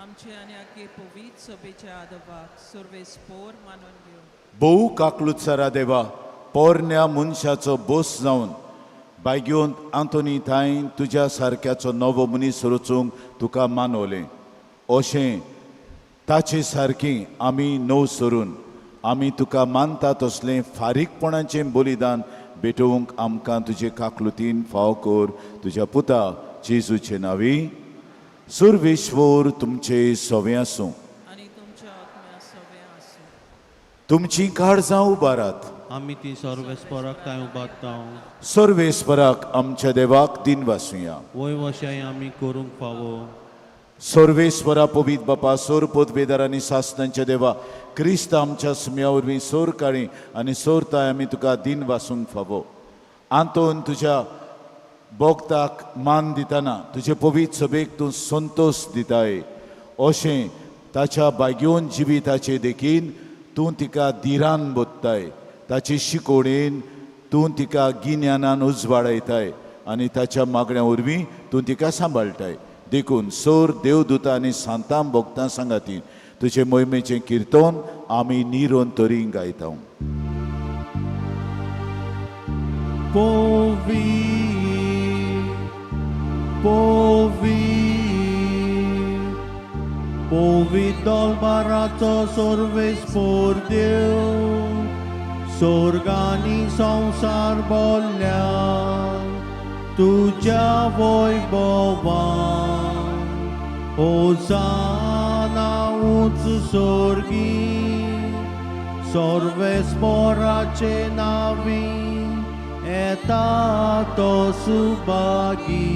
आमचे आनी आगे पवित्र सभेच्या आदवाक सर्वेस्पोर मानून घेवं. भोव काकलुत्सरा देवा पोरण्या मनशाचो बोस जावन बायगेवन आंतोनी थांय तुज्या सारक्याचो नवो मनीस रचूंक तुका मानवलें अशें ताचे सारकी आमी नव सरून आमी तुका मानता तसलें फारीकपणाचें बलिदान भेटोवंक आमकां तुजे काकलुतीन फाव कर तुज्या पुता जेजूचे नांवी. सुर्वेश्वर तुमचे सवें आसूं आनी तुमच्या आत्म्या सवें आसूं. तुमचीं काळजां उबारात. आमी ती सर्वेस्पराक थंय उबारता. सर्वेस्पराक आमच्या देवाक दिन वासुया. वय वशाय आमी करूंक फावो. सर्वेस्वरा पवीत बापा सोर पोतबेदार आनी सासनांच्या देवा क्रिस्त आमच्या सुम्या वरवीं सोर काळी आनी सोरताय आमी तुका दिन वासूंक फावो. आंतोन तुज्या बोगताक मान दितना तुजे पवीत सभेक तूं संतोश दिताय अशें ताच्या बागेवन जिविताचे देखीन तूं तिका धिरान बोत्ताय ताचे शिकोवणेन तूं तिका गिन्यानान उजवाडयताय आनी ताच्या मागण्या वरवीं तूं तिका सांबाळटाय. देखून सोर देवदूता आनी सांतां भोगतां सांगाती तुजे मोहिमेचें किर्तन आमी निरोन तरी गायता. पवीत पवीत पवीत दलबाराचो सर्वेस्पोर देव सोर्गांनी संवसार बोल्ल्या तुज्या वैभवान. होसाना उंच सोर्गी सर्वेस्पोराचे नावी येता तो सुभागी.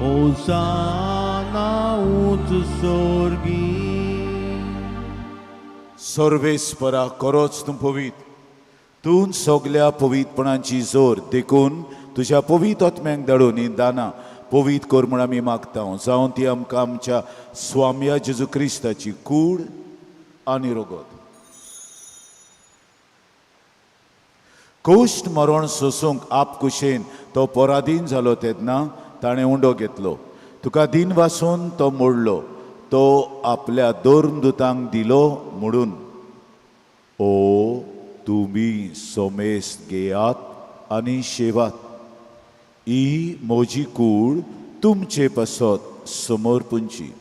होसाना उंच सोर्गी. सर्वेस्परा करोच तूं पवीत तूं सगल्या पवीतपणाची जोर देखून तुज्या पवीत आत्म्यांक धाडून ही दानां पवीत कर म्हूण आमी मागता जावन ती आमकां आमच्या स्वाम्या जेजू क्रिस्ताची कूड आनी रगत. कोश्ट मरण सोसूंक आपकुशेन तो पराधीन जालो तेन्ना ताणें उंडो घेतलो तुका दिन वासून तो मोडलो तो आपल्या दोन दुतांक दिलो म्हणून ओ तुमी सोमेस घेयात आनी शेवात ही म्हजी कूड तुमचे पासत समर्पूंची.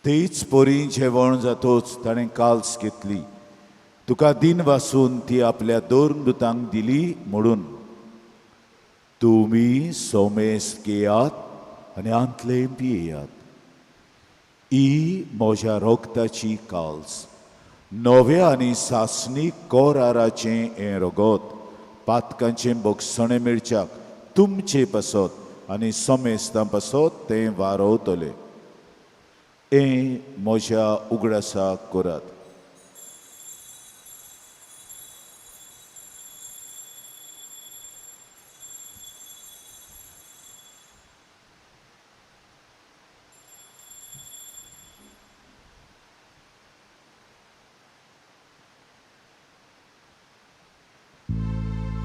तीच परी जेवण जातोच ताणें काल्स घेतली तुका दिन वासून ती आपल्या दोन दुतांक दिली म्हणून तुमी सोमेस घेयात आनी आंतले पियेयात. ही म्हज्या रोगताची काल्स नव्या आनी सासणीक कोराराचें हें रगत पातकांचें बोगसणें मेळच्याक तुमचे पासत आनी सोमेस्तां पासत तें वारवतलें. हें म्हज्या उगडासाक करात.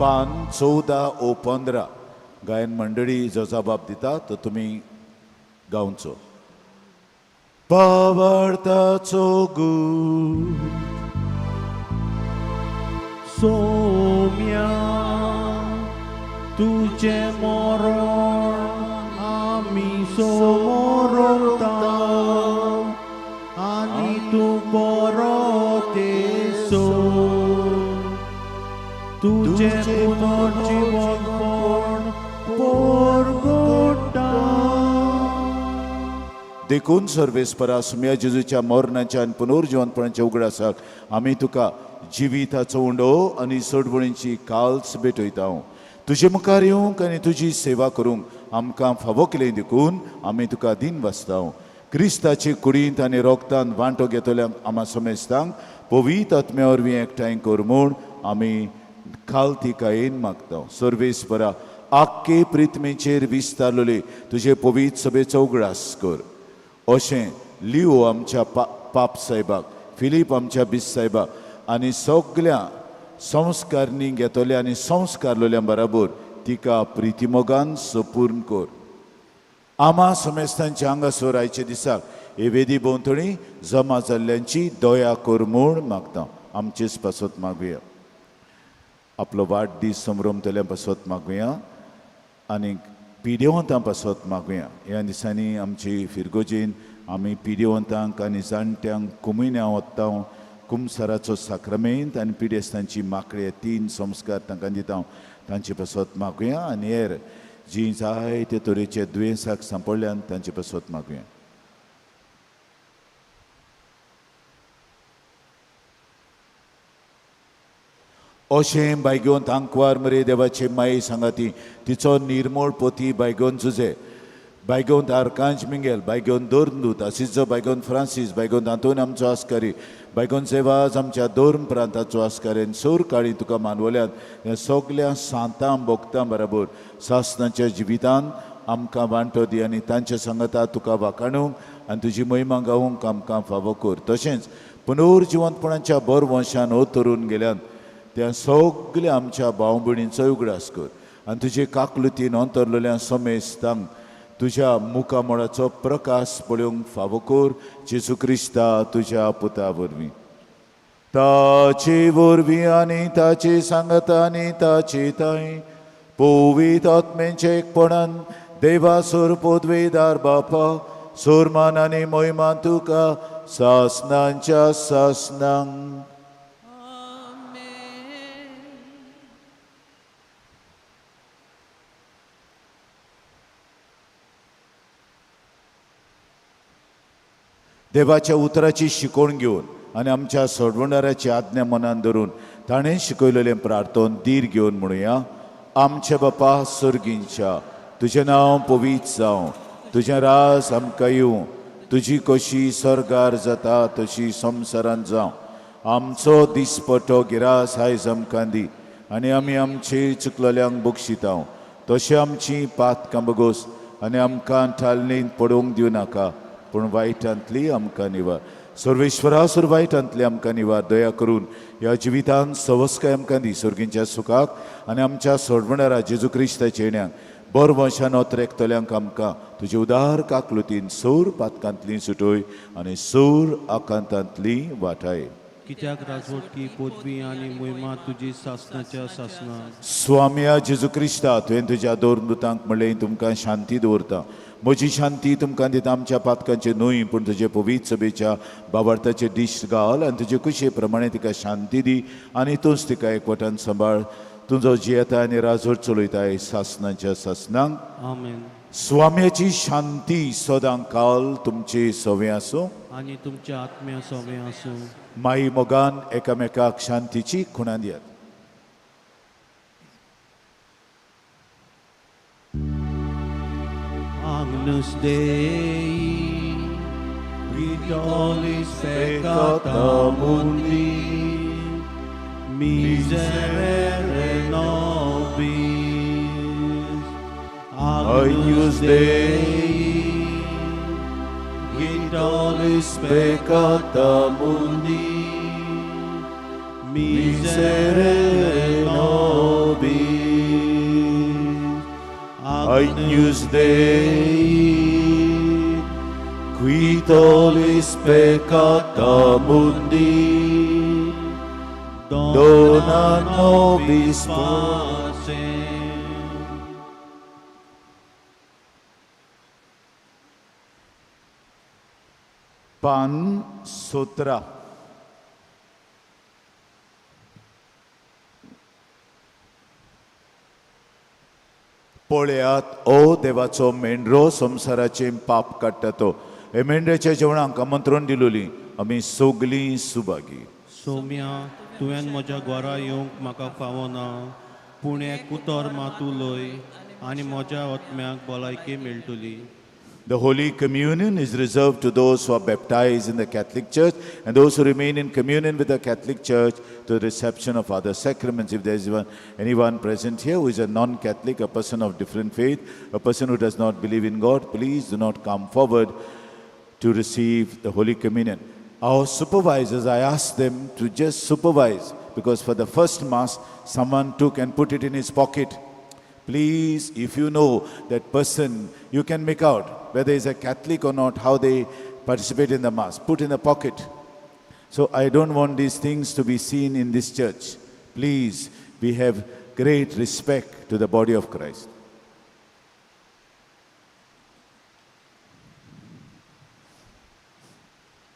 पान 14 ओ 15 गायन मंडळी जो जबाब दिता तो तुमी गावचो. पावार्थाचो गूण सोम्या तुजें मरण आमी सोमरता आनी तूं तुजें पुनर्जिवनपण परगटा. देखून सर्वेस्परा सुम्या जेजूच्या मरणाच्या आनी पुनर्जिवनपणाच्या उगडासाक आमी तुका जिविताचो उंडो आनी सोडवणीची काल्स भेटयता. तुजे मुखार येवंक आनी तुजी सेवा करूंक आमकां फावो केलें देखून आमी तुका दीन वाचता. क्रिस्ताचे कुडींत आनी रोगतान वांटो घेतल्यांक आमा समेस्तांक पवित्र आत्म्या वरवीं एकठांय कर म्हूण आमी खालतिकायेन मागता. सर्वेस्परा आख्खे प्रिथमेचेर विस्तारलेले तुजे पवित्र सभेचो उगडास कर. अशें लिओ आमच्या पाप साहेबाक, फिलीप आमच्या बीस साहेबाक आनी सगल्या संस्कारणी घेतल्या आनी संस्कारलेल्या बराबर तिका प्रितीमोगान सपूर्ण कर. आमा समेस्तांच्या हांगासर आयच्या दिसाक हे वेदी भोंवतणी जमा जाल्ल्यांची दया कर म्हूण मागता. आमचेच पासत मागुया. आपलो वाडदीस संभ्रमतल्या पासत मागुया आनी पिडेवंतां पासत मागुया. ह्या दिसांनी आमची फिरगोजेन आमी पिडेवंतांक आनी जाणट्यांक कुमिन्या वता, कुमसाराचो साक्रमेंत आनी पिडेस्तांची माकळे 3 संस्कार तांकां दिता, तांचे पासत मागुया. आनी हेर जी जायते तरेचे दुयेंसाक सांपडल्यान तांचे पासत मागुया. अशें बायगोन तांकवार मरे देवाचे माये सांगाती तिचो निर्मोळ पोती बायगोन जुजे, बायगोन आरकांज मिंगेल, बायगोन दोर्नदूत आसिजो, बायगोन फ्रांसीस, बायगोन आंतोन आमचो आस्कारी, बायगोन सेवाज आमच्या दोर्न प्रांताचो आस्कारी आनी सोर काळी तुका मानवल्यान ह्या सगल्या सांतां भोगतां बराबर सासनाच्या जिवितान आमकां वांटो दी आनी तांच्या सांगाता तुका वाखाणूंक आनी तुजी महिमा गावूंक आमकां फावो कर. तशेंच पुनर्जिवंतपणाच्या बर वंशान अवतरून गेल्यान त्या सगल्या आमच्या भाव भयणींचो उगडास कर आनी तुजे काकलुतीन अंतरलेल्या समेस्तांक तुज्या मुखामळाचो प्रकाश पळोवंक फावो कर. जेजू क्रिस्ता तुज्या पुता वरवीं, ताचे वरवीं आनी ताचे सांगाता आनी ताचे ताई पवित्र आत्म्याच्या एकपणान देवा सोर पदवेदार बापा सोरमान आनी मोहिमान तुका सासनांच्या सासनांक. देवाच्या उतराची शिकवण घेवन आनी आमच्या सोडवणाराची आज्ञा मनान धरून ताणें शिकयलेलें प्रार्थन धीर घेवन म्हणुया. आमच्या बापा सर्गींच्या, तुजें नांव पवित्र जावं, तुजें राज आमकां येवं, तुजी कशी सर्गार जाता तशी संवसारांत जावं. आमचो दिसपटो गिरास आयज आमकां दी आनी आमी आमचे चुकलेल्यांक बक्षितांव तशें आमची पातकां बगोस आनी आमकां ठालणींत पडोवंक दिवं नाका, पूण वायटांतली आमकां निवार. सर्वेश्वरा सुर वायटांतली आमकां निवार. दया करून ह्या जिवितांत सवस्काय आमकां दी, सर्गींच्या सुखाक आनी आमच्या सोडवणारा जेजू क्रिस्ताच्या येण्याक बर वंशान ओतरेकतल्यांक आमकां तुजे उदार काकलुतीन सोर पातकांतली सुटोय आनी सोर आकांतांतली वाटाय. कित्याक राजवटकी पदवी आनी मोहिमा तुजी सासनाच्या सासना. स्वाम्या जेजू क्रिस्ता, तुवें तुज्या दोर्नदुतांक म्हणलें तुमकां शांती दवरता, म्हजी शांती तुमकां दिता, आमच्या पातकांचे न्हय पूण तुजे पवित्र सभेच्या बाबार्थाचे दीश घाल आनी तुजे कुशे प्रमाणे तिका शांती दी आनी तूंच तिका एकवटान सांबाळ. तुजो जियेता आनी राजवट चलयताय सासनाच्या सासनांक. आमेन. स्वाम्याची शांती सदां काल तुमचे सवे आसूं आनी तुमच्या आत्म्या सवे आसूं. माई मोगान एकामेकाक शांतीची खुणा दियात. Agnus Dei, qui tollis peccata mundi, miserere nobis. Agnus Dei, qui tollis peccata mundi, miserere nobis. Agnus Dei, qui tollis peccata mundi, dona nobis pacem. पान 17. पळयात ओ देवाचो मेंढरो संवसाराचें पाप काडटा तो. हे मेंढऱ्याच्या जेवणाक आमंत्रण दिलोली आमी सगलीं सुभागी. सोम्या, तुवें म्हज्या घरा येवंक म्हाका फावना, पूण एक उतर मात उलय आनी म्हज्या आत्म्याक भलायकी मेळटली. The Holy Communion is reserved to those who are baptized in the Catholic Church and those who remain in communion with the Catholic Church to the reception of other sacraments. If there is anyone present here who is a non-Catholic, a person of different faith, a person who does not believe in God, please do not come forward to receive the Holy Communion. Our supervisors, I asked them to just supervise, because for the first Mass, someone took and put it in his pocket. Please, if you know that person, you can make out whether he's a Catholic or not, how they participate in the Mass. Put in the pocket. So I don't want these things to be seen in this church. Please, we have great respect to the body of Christ.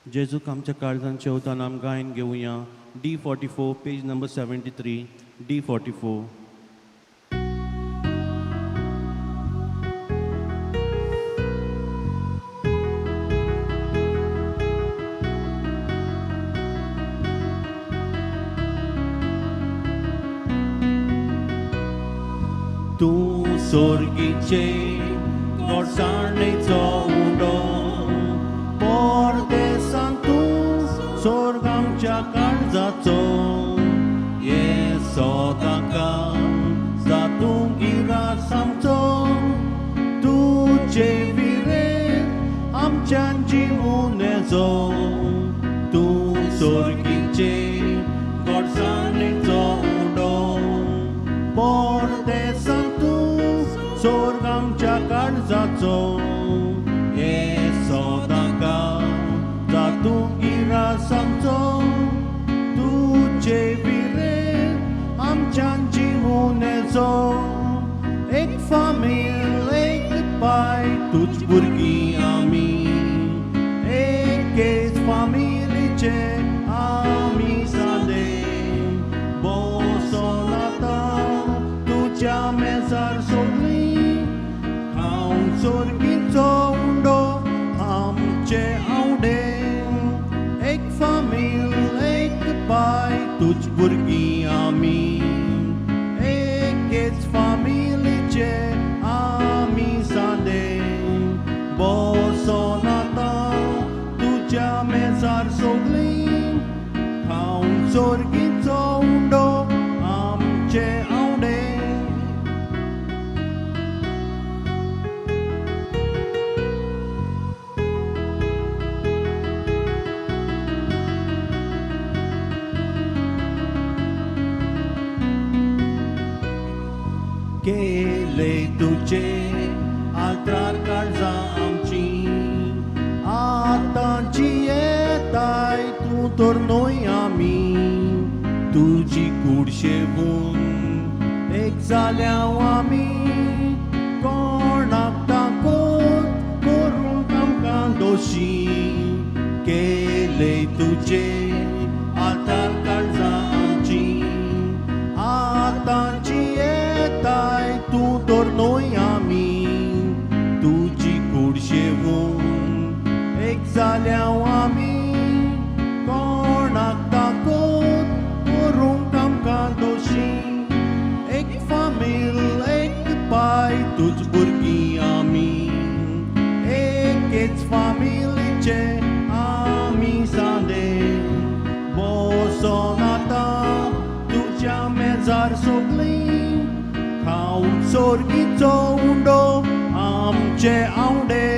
जेजूक आमच्या काळजान शेवतान आम गायन घेवया. D 44, page number 73, D 44. तूं सोर्गीचे गोडसाणेचो उंडो, परदेसान तूं सोर्ग आमच्या काळजाचो. ये सदांकाळ जातूं गिरास आमचो, तुजे विरेन आमच्यान जिवून येजो. तूं सोर्गीचे गोडसाणेचो उंडो, परदेसान तूं सोर्ग आमच्या काळजाचो. ये सदांकाळ जातूं गिरास आमचो, तुजे विरेन आमच्यान जिवून येजो. एक फामील एक पाय तुज भुरगीं आमी, एकेच फामिलीचे आमी सादे. बसोन आतां तुज्या मेजार सगळीं, खावंक सोर्गीचो उंडो आमचे आवडे. एक फामील एक पाय तुज भुरगीं आमी, एकेच फामिलीचे आमी सादे. बसोन आतां तुज्या मेजार सगळीं, खावंक सोर्गीचो उंडो आमचे आवडे. केले तुजे आल्त्रार काळजां आमची, आतां जियेताय तूं तर न्हय आमी. तुजी कूड शेवून एक जाल्या आमी, कोणाक ताकत करूंक आमकां दोशी. केले तुजे आल्त्रार काळजां आमची, आतां जियेताय तूं तर न्हय आमी. तुजी कूड शेवून एक जाल्या आमी, कोणाक ताकत करूंक आमकां दोशी. एक फामील एक पाय तुज भुरगीं आमी, एकेच फामिलीचे आमी सादे. बसोन आतां तुज्या मेजार सगळीं, खावंक सोर्गीचो उंडो आमचे आवडे.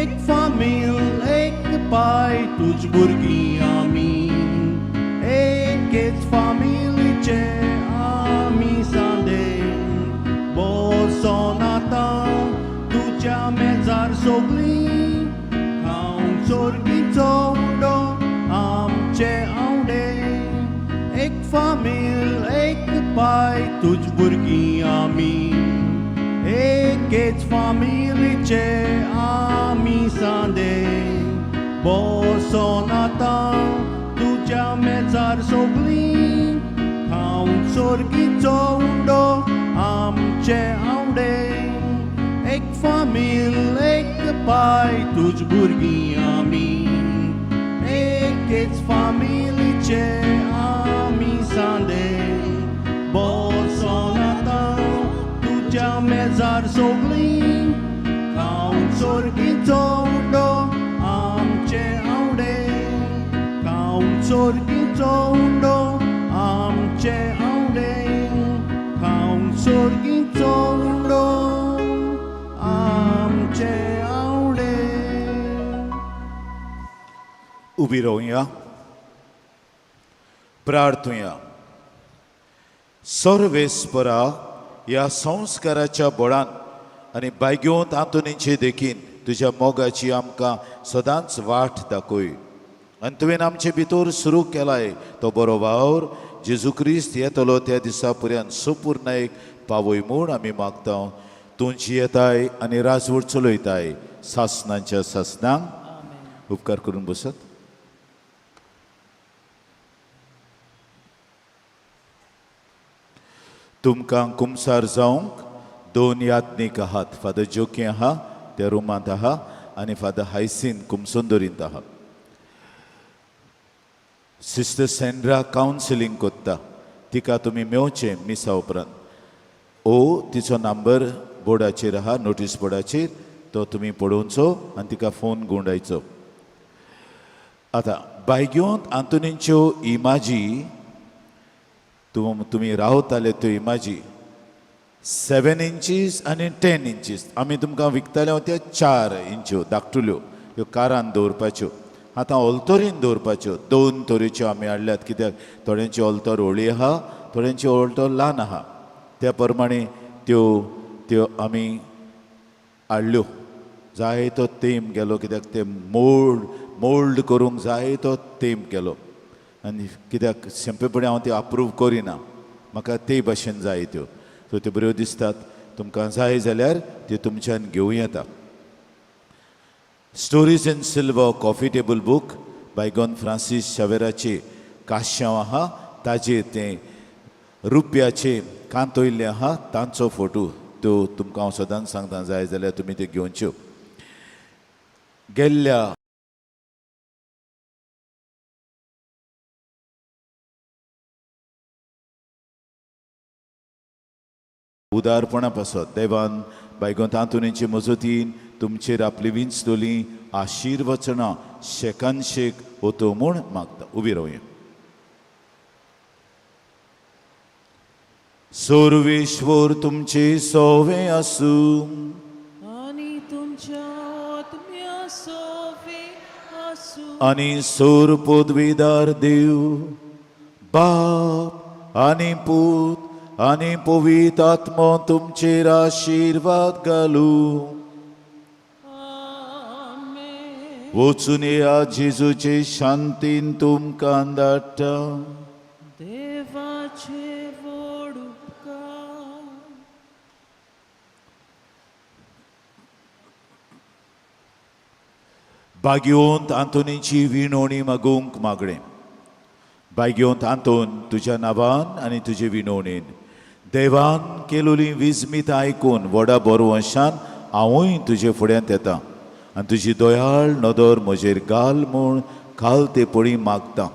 एक फामील एक पाय तुज भुरगीं आमी, एकेच फामिलीचे आमी सादे. बसोन आतां तुज्या मेजार सगळीं, खावंक सोर्गीचो उंडो आमचे आवडे. एक फामील एक पाय तुज भुरगीं आमी, एकेच फामिलीचे आमी सादे. बसोन आतां तुज्या मेजार सगळीं, खावंक सोर्गीचो उंडो आमचे आवडे. फामील एक पाय तुज भुरगीं आमी एकेच फामिलीचे आमी सांदे बसोन आतां तुज्या मेजार सोगलीं खावंक सोर्गीचो उंडो आमचे आवडे खावंक सोर्गीचो उंडो आमचे आवडे खावंक सोर्गीचो उंडो आमचे आवडे. उबी रावया, प्रार्थुया. सर्वेस्परा ह्या संस्काराच्या बळान आनी बायगेवंत आंतोनीचे देखीन तुज्या मोगाची आमकां सदांच वाट दाखय आनी तुवें आमचे भितर सुरू केलाय तो बरो वावर जेजू क्रिस्त येतलो त्या दिसा पर्यंत सुपूर्ण एक पावय म्हूण आमी मागता. तूं जियेताय आनी राजवट चलयताय सासनांच्या सासनांक. उपकार करून बसत. तुमकां कुमसार जावंक दोन याज्ञीक आहात. फादर जोकी आहा त्या रुमांत आहा आनी फादर हायसीन कुमसुंदरींत आहा. सिस्टर सेंड्रा कावन्सिलींग कोत्ता, तिका तुमी मेवचें मिसा उपरांत. ओ तिचो नंबर बोर्डाचेर आहा, नोटीस बोर्डाचेर, तो तुमी पळोवचो आनी तिका फोन गुंडायचो. आतां बायग्योंत आंतोनीच्यो इमाजी तुमी रावताले त्यो इमाजी 7 इंचीस आनी 10 इंचीस आमी तुमकां विकताले त्यो 4 इंच्यो धाकटुल्यो, ह्यो कारान दवरपाच्यो. आतां ऑल्तोरीन दवरपाच्यो 2 तरेच्यो आमी हाडल्यात, कित्याक थोड्यांची ऑल्तोर व्हडली आहा, थोड्यांची ऑल्तोर ल्हान आहा, त्या प्रमाणे त्यो त्यो आमी हाडल्यो. जायतो तेंप गेलो, कित्याक ते मोल्ड करूंक जायतो तेंप गेलो आनी कित्याक सोंपेपणी हांव त्यो अप्रूव करिना, म्हाका ते भाशेन जाय त्यो. सो त्यो बऱ्यो दिसतात, तुमकां जाय जाल्यार त्यो तुमच्यान घेवं येता. Stories in silver coffee table book Baigon Francis शावेराचे काश्यांव आहा, ताजेर तें रुप्याचे कांतोयल्ले आहा तांचो फोटो, त्यो तुमकां हांव सदांच सांगता, जाय जाल्यार तुमी त्यो घेवच्यो. गेल्ल्या उदारपणा पासत देवान बायगोन आंतोनीचे मजतीन तुमचेर आपली विंचतली आशिर्वचनां शेकान शेक ओतो म्हूण मागता. उबी रावया. सर्वेश्वर तुमचे सोवे आसूं आनी तुमच्या आत्म्या सोवे आसूं. आनी सोर पदवीदार देव बाप आनी पूत आनी पवित्र आत्मो तुमचेर आशिर्वाद घालूं. आमेन. वचून येया, जेजूचे शांतीन तुमकां धाडटा. देवाचे व्हड उपकार. बागयोंत आंतोनीची विणवणी मागूंक मागणें. बागयोंत आंतोन, तुज्या नांवान आनी तुजे विणवणेन देवान केलोली विजमीत आयकून व्हडा बरवंशान हांवूय तुजे फुड्यांत येता आनी तुजी दयाळ नदर म्हजेर घाल म्हूण खाल ते पळी मागता.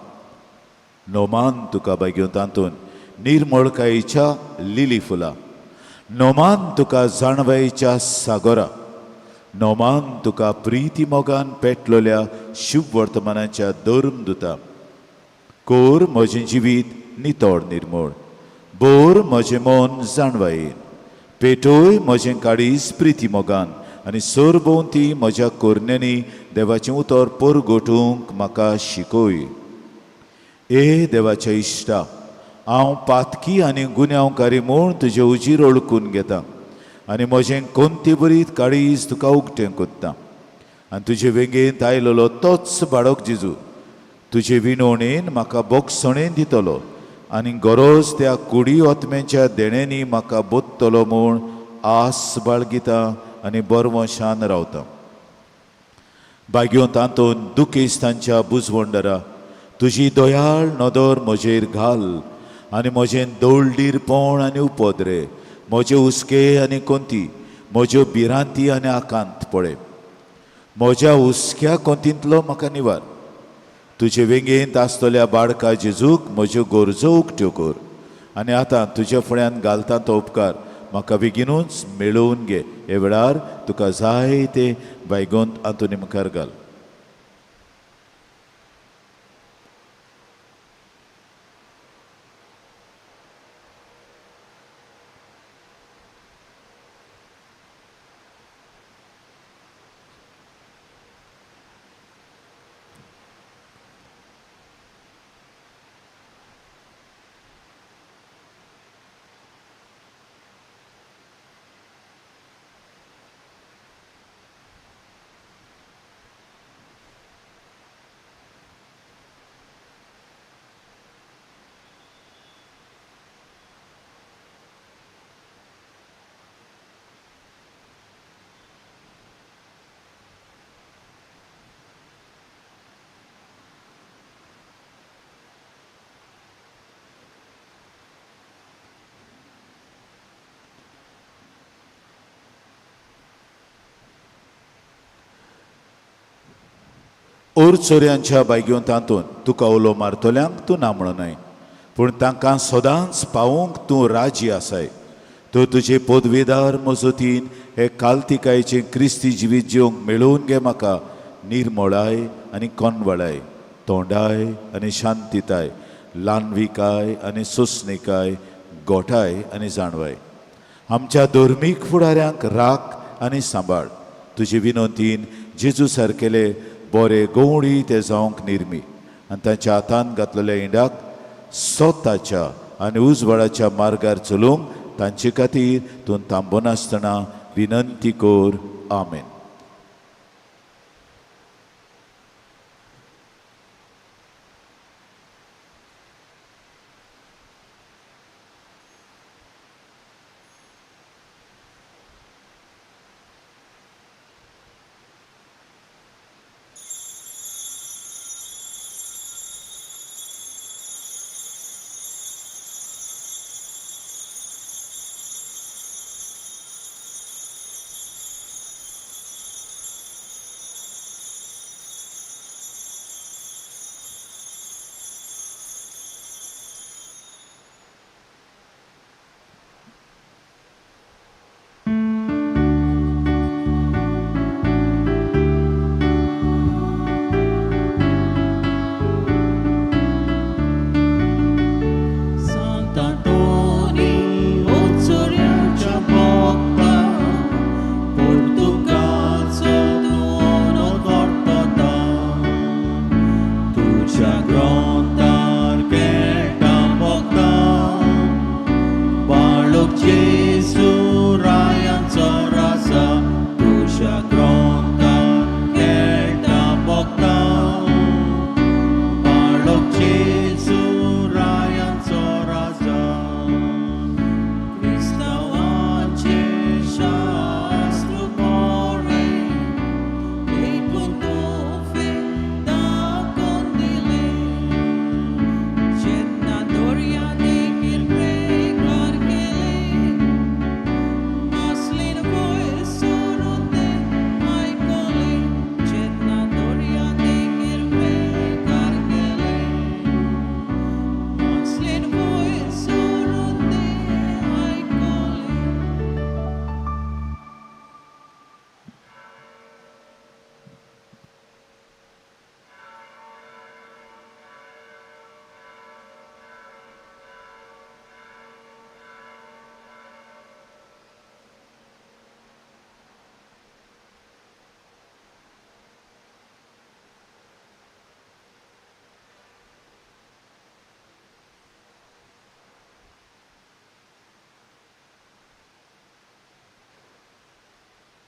नोमान तुका बागयोंत आंतोन निर्मळकायेच्या लिली फुलां, नोमान तुका जाणवायेच्या सागोरा, नोमान तुका प्रिती मोगान पेटलोल्या शुभ वर्तमानाच्या धर्मदुता. कोर म्हजें जिवीत नितळ निर्मळ, बोर म्हजें मन जाणवायेन, पेटोय म्हजें काळीज प्रिती मोगान आनी सरभोंवती म्हज्या कोरण्यांनी देवाचें उतर परगटूंक म्हाका शिकय. ए देवाच्या इश्टा, हांव पातकी आनी गुन्यांवकारी म्हूण तुजे उजीर ओळखून घेता आनी म्हजें कोंती बरीत काळीज तुका उक्तें कोत्ता आनी तुजे वेंगेंत आयलेलो तोच बाळक जेजू तुजे विनवणेन म्हाका बोगसणेन दितलो आनी गरज त्या कुडी ओतम्याच्या देण्यांनी म्हाका बोत्तलो म्हूण आस बाळगिता आनी बरवशान रावता. बागयोंत आंतोन, दुखेस्तांच्या बुजवंडरा, तुजी दयाळ नदर म्हजेर घाल आनी म्हजें दळडीरपण आनी उपद्रे, म्हजे हुस्के आनी कोंती, म्हज्यो भिरांती आनी आकांत पळय. म्हज्या हुस्क्या कोंतींतलो म्हाका निवार. तुजे वेंगेंत आसतल्या बाळका जेजूक म्हज्यो गरजो उक्त्यो कर आनी आतां तुज्या फुड्यान घालता तो उपकार म्हाका बेगिनूच मेळोवन घे. हे वेळार तुका जाय ते बायगोंत आंतोनी मुखार घाल. ओर चोरयांच्या बायगेवन तातूंत तुका उलो मारतल्यांक तूं ना म्हणूनय, पूण तांकां सदांच पावोवंक तूं राजी आसाय. तूं तुजे पदवेदार मजतीन हे कालतिकायेचें क्रिस्ती जिवीत जिवंक मेळोवन घे म्हाका निर्मळाय आनी कोनवळाय, तोंडाय आनी शांतिताय, ल्हानविकाय आनी सोंसणिकाय, गोठाय आनी जाणवाय. आमच्या धर्मीक फुडाऱ्यांक राख आनी सांबाळ. तुजे विनंतीन जेजू सारकेले बरे गवळी ते जावंक निर्मी आनी तांच्या हातान घातलेल्या इंडाक स्वताच्या आनी उजवाडाच्या मार्गार चलोवंक तांचे खातीर तूं थांबनासतना विनंती कर. आमेन.